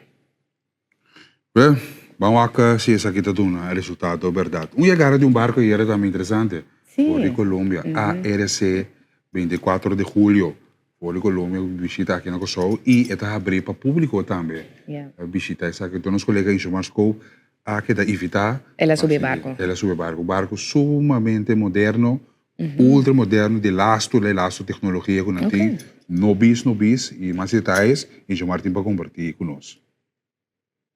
Be, ban wak si esaki ta duna e resultado berdad. Un yegada di un barco ayera tambe interesante. Sí. For di Colombia, ARC 24 de julio. For di Colombia bishita aki na Kòrsou i e ta habrí pa públiko tambe. Ja. Bishita esaki. Enton nos kolega Inshomar Scoop a keda invitá. El a subi e barco. El a subi e barco. Barco sumamente moderno, ultra moderno, di lastu, di lastu teknologia ku nan tin. No bis, no bis. I mas detayes Inshomar tin pa kompartí ku nos.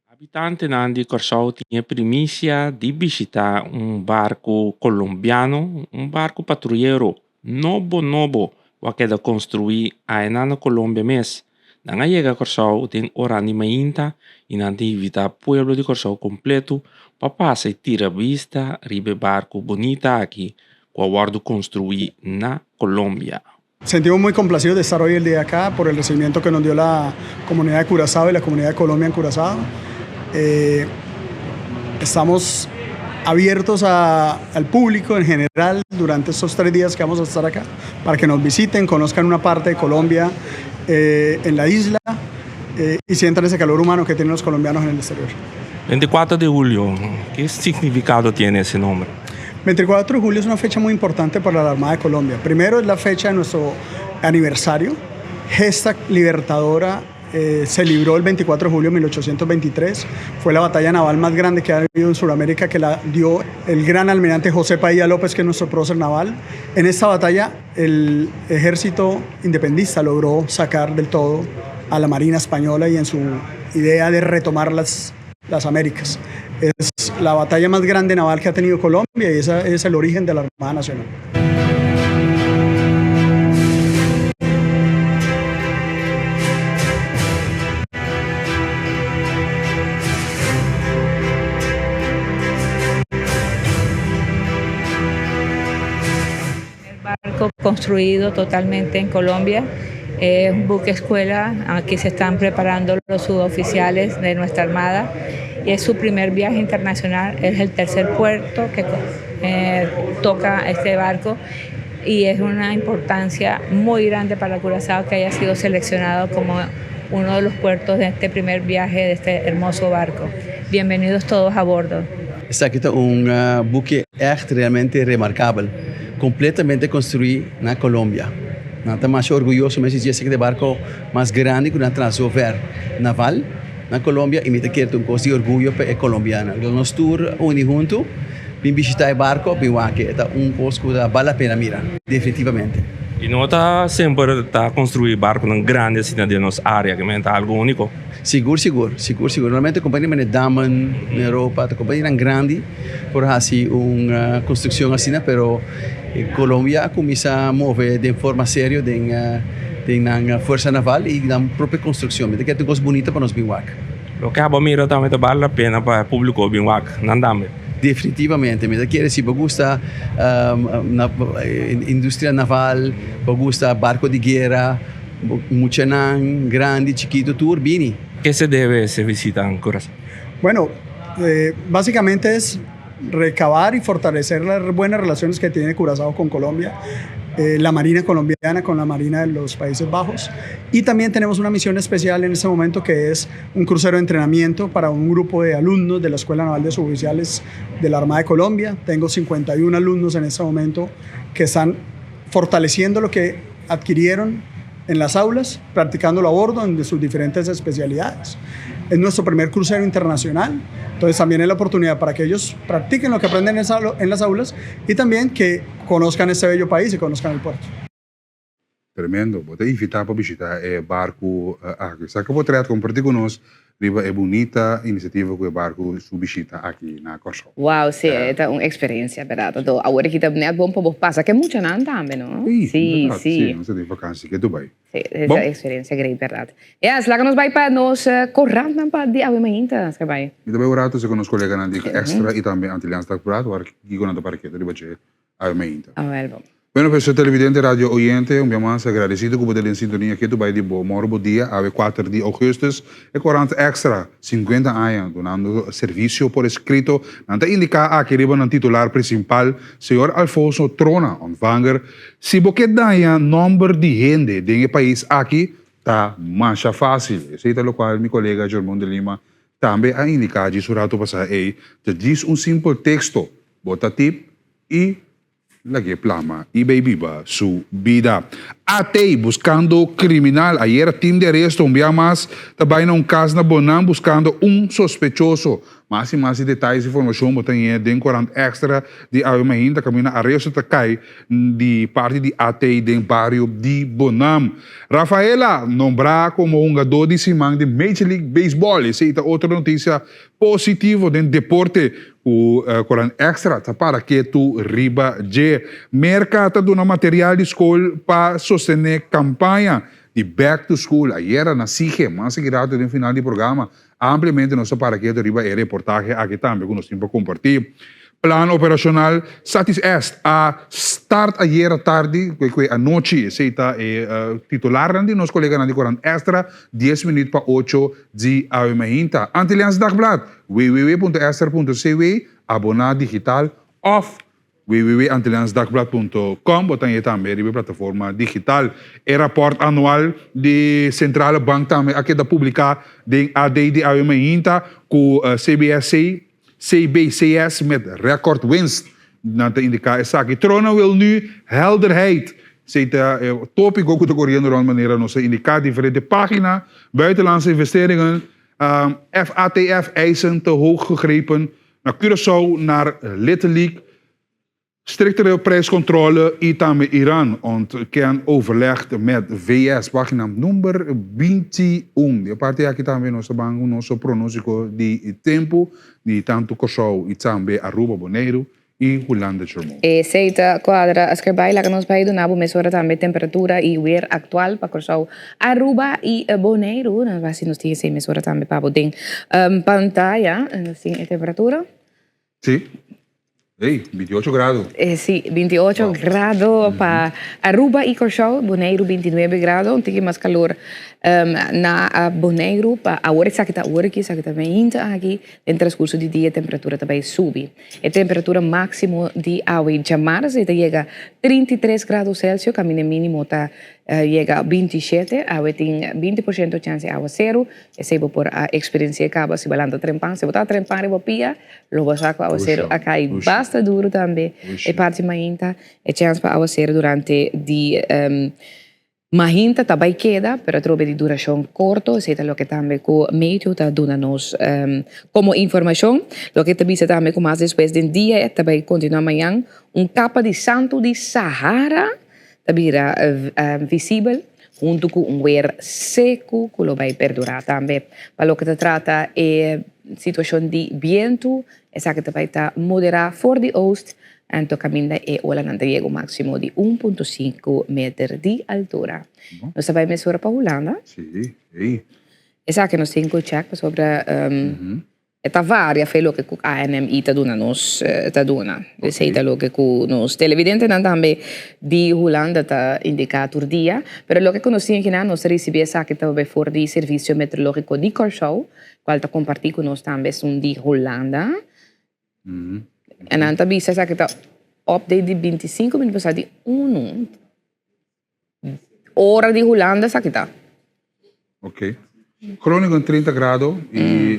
Habitantenan di Kòrsou tin e primisia di bishitá un barku kolombiano, un barku patruyero nobo nobo ku a keda konstruí aina na Kolombia mes. Nan a yega Kòrsou den ora di mainta i nan ta invitá pueblo di Kòrsou kompletu pa pasa i tira bista riba e barku bunita aki ku a wòrdu konstruí na Kolombia. Sentimos muy complacidos de estar hoy el día acá por el recibimiento que nos dio la comunidad de Curazao y la comunidad de Colombia en Curazao. Eh, estamos abiertos a, al público en general durante estos tres días que vamos a estar acá para que nos visiten, conozcan una parte de Colombia eh, en la isla eh, y sientan ese calor humano que tienen los colombianos en el exterior. 24 de julio, ¿qué significado tiene ese nombre? 24 de julio es una fecha muy importante para la Armada de Colombia. Primero es la fecha de nuestro aniversario. Gesta libertadora eh, se libró el 24 de julio de 1823. Fue la batalla naval más grande que ha habido en Sudamérica, que la dio el gran almirante José Padilla López, que es nuestro prócer naval. En esta batalla, el ejército independista logró sacar del todo a la Marina Española y en su idea de retomar las, las Américas. Es la batalla más grande naval que ha tenido Colombia y ese es el origen de la Armada Nacional. Barco construido totalmente en Colombia. Es un buque escuela, aquí se están preparando los suboficiales de nuestra armada y es su primer viaje internacional, es el tercer puerto que eh, toca este barco y es una importancia muy grande para Curazao que haya sido seleccionado como uno de los puertos de este primer viaje de este hermoso barco. Bienvenidos todos a bordo. Esaki ta un buki ègt realmente remarkabel, kompletamente konstruí na Colombia. Nan ta masha orguyoso mes di dje esaki ta e barko mas grandi ku nan traha zover naval na Colombia i mi ta kere ta un kos di orguyo pa e colombianonan. Entonces nos tur uni huntu bin bishita e barko bin wak e ta un kos ku ta bal la pena mira definitivamente. I no ta semper ta konstruí barkonan grandi asina den nos área, ke ta algu úniko. Sigur sigur, sigur sigur. Normalmente kompania manera Damen na Europa ta kompanianan grandi por hasi un konstrukshon asina pero Colombia a kuminsá move den forma serio den den nan fuersa naval i nan propio konstrukshon. Mi ta kere ta un kos bunita pa nos bin wak. Loke abo mira tambe ta bal la pena pa e publico bin wak nan tambe. Definitivamente, mi ta kere si bo gusta industria naval, bo gusta barco di guera, muchanan, grandi, chikito, tur bini. Ke se debe ese visita en Curaçao? Bueno, básicamente es recabar y fortalecer las buenas relaciones que tiene Curazao con Colombia, eh, la Marina colombiana con la Marina de los Países Bajos. Y también tenemos una misión especial en este momento que es un crucero de entrenamiento para un grupo de alumnos de la Escuela Naval de Suboficiales de la Armada de Colombia. Tengo 51 alumnos en este momento que están fortaleciendo lo que adquirieron en las aulas, practicándolo a bordo en sus diferentes especialidades. Es nuestro primer crucero internacional, entonces también es la oportunidad para que ellos practiquen lo que aprenden en las aulas y también que conozcan este bello país y conozcan el puerto. Tremendo. Bo ta invitá pa bishitá e barku aki. Sa ku bo trae kompartí ku nos riba e bunita inisiativa ku e barku su bishita aki na Kòrsou. Wow, si, e ta un eksperensia, bèrdat. Anto awor aki ta nèt bon pa bo pasa ku e muchanan tambe, no? Sí, bèrdat. Sí, nos ta den vakansi ke Dubai. Sí, e ta eksperensia great, bèrdat. Yes, laga nos bai pa nos korantnan pa di awe mainta, Oscar bai. Mi ta bai un ratu esei ku nos koleganan di Extra i tambe Antilliaans Dagblad, wak kiko nan ta para ketu riba dje awe mainta. Awel bo. Bueno pues televidente radio oyente un bia mas agradecido cu bo ta den sintonia ketu bay di bo moro bo dia awe cuater di augustus e corant extra 50 aña dunando servicio por escrito nan ta indica aki riba nan titular principal señor Alfonso Trona ontvanger si bo ke daña nomber di hende den e pais aki ta masha facil esey ta locual mi colega Germon de Lima tambe a indica djis un rato pasa ey ta djis un simpel texto bo ta tip y Lag'é plama y bay biba su bida. AT buscando criminal Ayera team di aresto un bia mas ta bay na un cas na Bonam buscando un sospechoso. Mas y mas di detayes y informacion bo ta ñe den Corant Extra di awe mainta caminda aresto ta cay di parti di AT den bario di Bonam. Rafaela nombra como hungador di siman di Major League Baseball. Esey ta otro noticia positivo den deporte ku Corant Extra ta para ketu riba dje. Merka ta duna material di skol pa sostené kampaña di Back to School. Ayera na Sige, mas aki rato den final di programa, ampliamente nos ta para ketu riba e reportahe aki tambe ku nos tin pa kompartí. Plan operashonal Satis Est a start ayera tardi, ku e anochi, esei ta e titularnan di nos koleganan di Corant Extra, dies minuut pa ocho di awe mainta. Antilliaans Dagblad, www.extra.cw, aboná digital òf www.antilliaansdagblad.com, bo ta hañ'é tambe riba e plataforma digital. E rapòrt anual di Sentrale Bank tambe a keda publiká den AD di awe mainta ku CBSC, CBCS met recordwinst. Nan ta indiká esaki. Trona wil nu helderheid. Esei ta e tópiko ku ta koriendo rònt manera nos a indiká diferente página. Buitenlandse investeringen, FATF eisen te hoog gegrepen na Curaçao naar Little League. Striktere prijscontrole y tambe Iran ontken overleg met VS. Pagina number 21. Di e parti aki tambe nos ta ban cu nos pronostico di tempo di tanto Corsou y tambe Aruba, Boneiru y Hulanda Jermon. Esey ta cuadra skerbay. Laga nos bay duna bo mesora tambe temperatura y weer actual pa Corsou, Aruba y Boneiru. Nos bay si nos tin esey mesora tambe pa bo den pantaya. Nos tin e temperatura. Sí. Ey, 28 grado. Eh, sí, 28 wow. grado pa Aruba y Curaçao, Boneiru 29 grado, un tiki mas calor um, na uh, Boneiru, pa awor esaki ta awor aki, esaki ta mainta aki, den transcurso di dia temperatura ta bay subi. E temperatura máximo di awe djamars ta yega 33 grado Celsius, camina mínimo ta uh, yega 27, awe tin 20% chance awaceru, Esei bo por a eksperensi'é kaba si bo lanta trempan. Si bo ta trempan riba pia, lo bo sa ku awaseru a kai basta duru tambe. E parti mainta, e chèns pa awaseru durante di mainta ta bai keda, pero atrobe di durashon korto. Esei ta loke tambe ku meteo ta duna nos komo informashon. Loke ta bisa tambe ku mas despues den dia ta bai kontinuá mañan un kapa di santu di Sahara ta bira visibel huntu ku un wer seku ku lo bai perdurá tambe. Pa loke ta trata e situashon di bientu, esaki ta bai ta moderá for di oost anto kaminda e olanan ta yega un máksimo di un punto sinku meter di altura. Nos ta bai mesora pa Hulanda. Sí, ei. Esaki nos tin ku check pasobra e ta varia fe loke ku ANMI ta duna nos ta duna. Esei ta loke ku nos televidentenan tambe di Hulanda ta indiká tur dia. Pero loke ku nos tin akinan nos ta risibí esaki ta bai for di Servisio Meteorológiko di Kòrsou kual ta kompartí ku nos tambe esun di Hulanda. En nan ta bisa esaki ta update di 25 minuut pasá di unu. Ora di Hulanda esaki ta. Ok. Groningen 30 grado y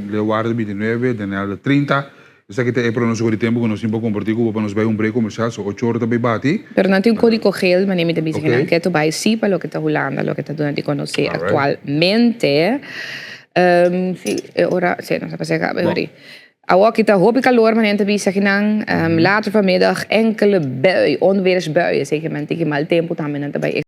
Leeuwarden 29, Den Helder 30. Esaki ta e pronóstico di tempo cu nos tin pa comparti cu bo pa nos bay un break comercial. So ocho ora ta bay bati. Pero nan tin un codigo geel, manera mi ta bisa nan ke to bay si pa loke ta Hulanda, loke ta duna di conoce actualmente. Si, e ora, si, nos a pasa caba e ora. Awor aki ta hopi calor, manera ta bisa akinan. Later vanmiddag enkele bui, onweersbuien, zeker men tiki mal tempo tambe nan ta bay.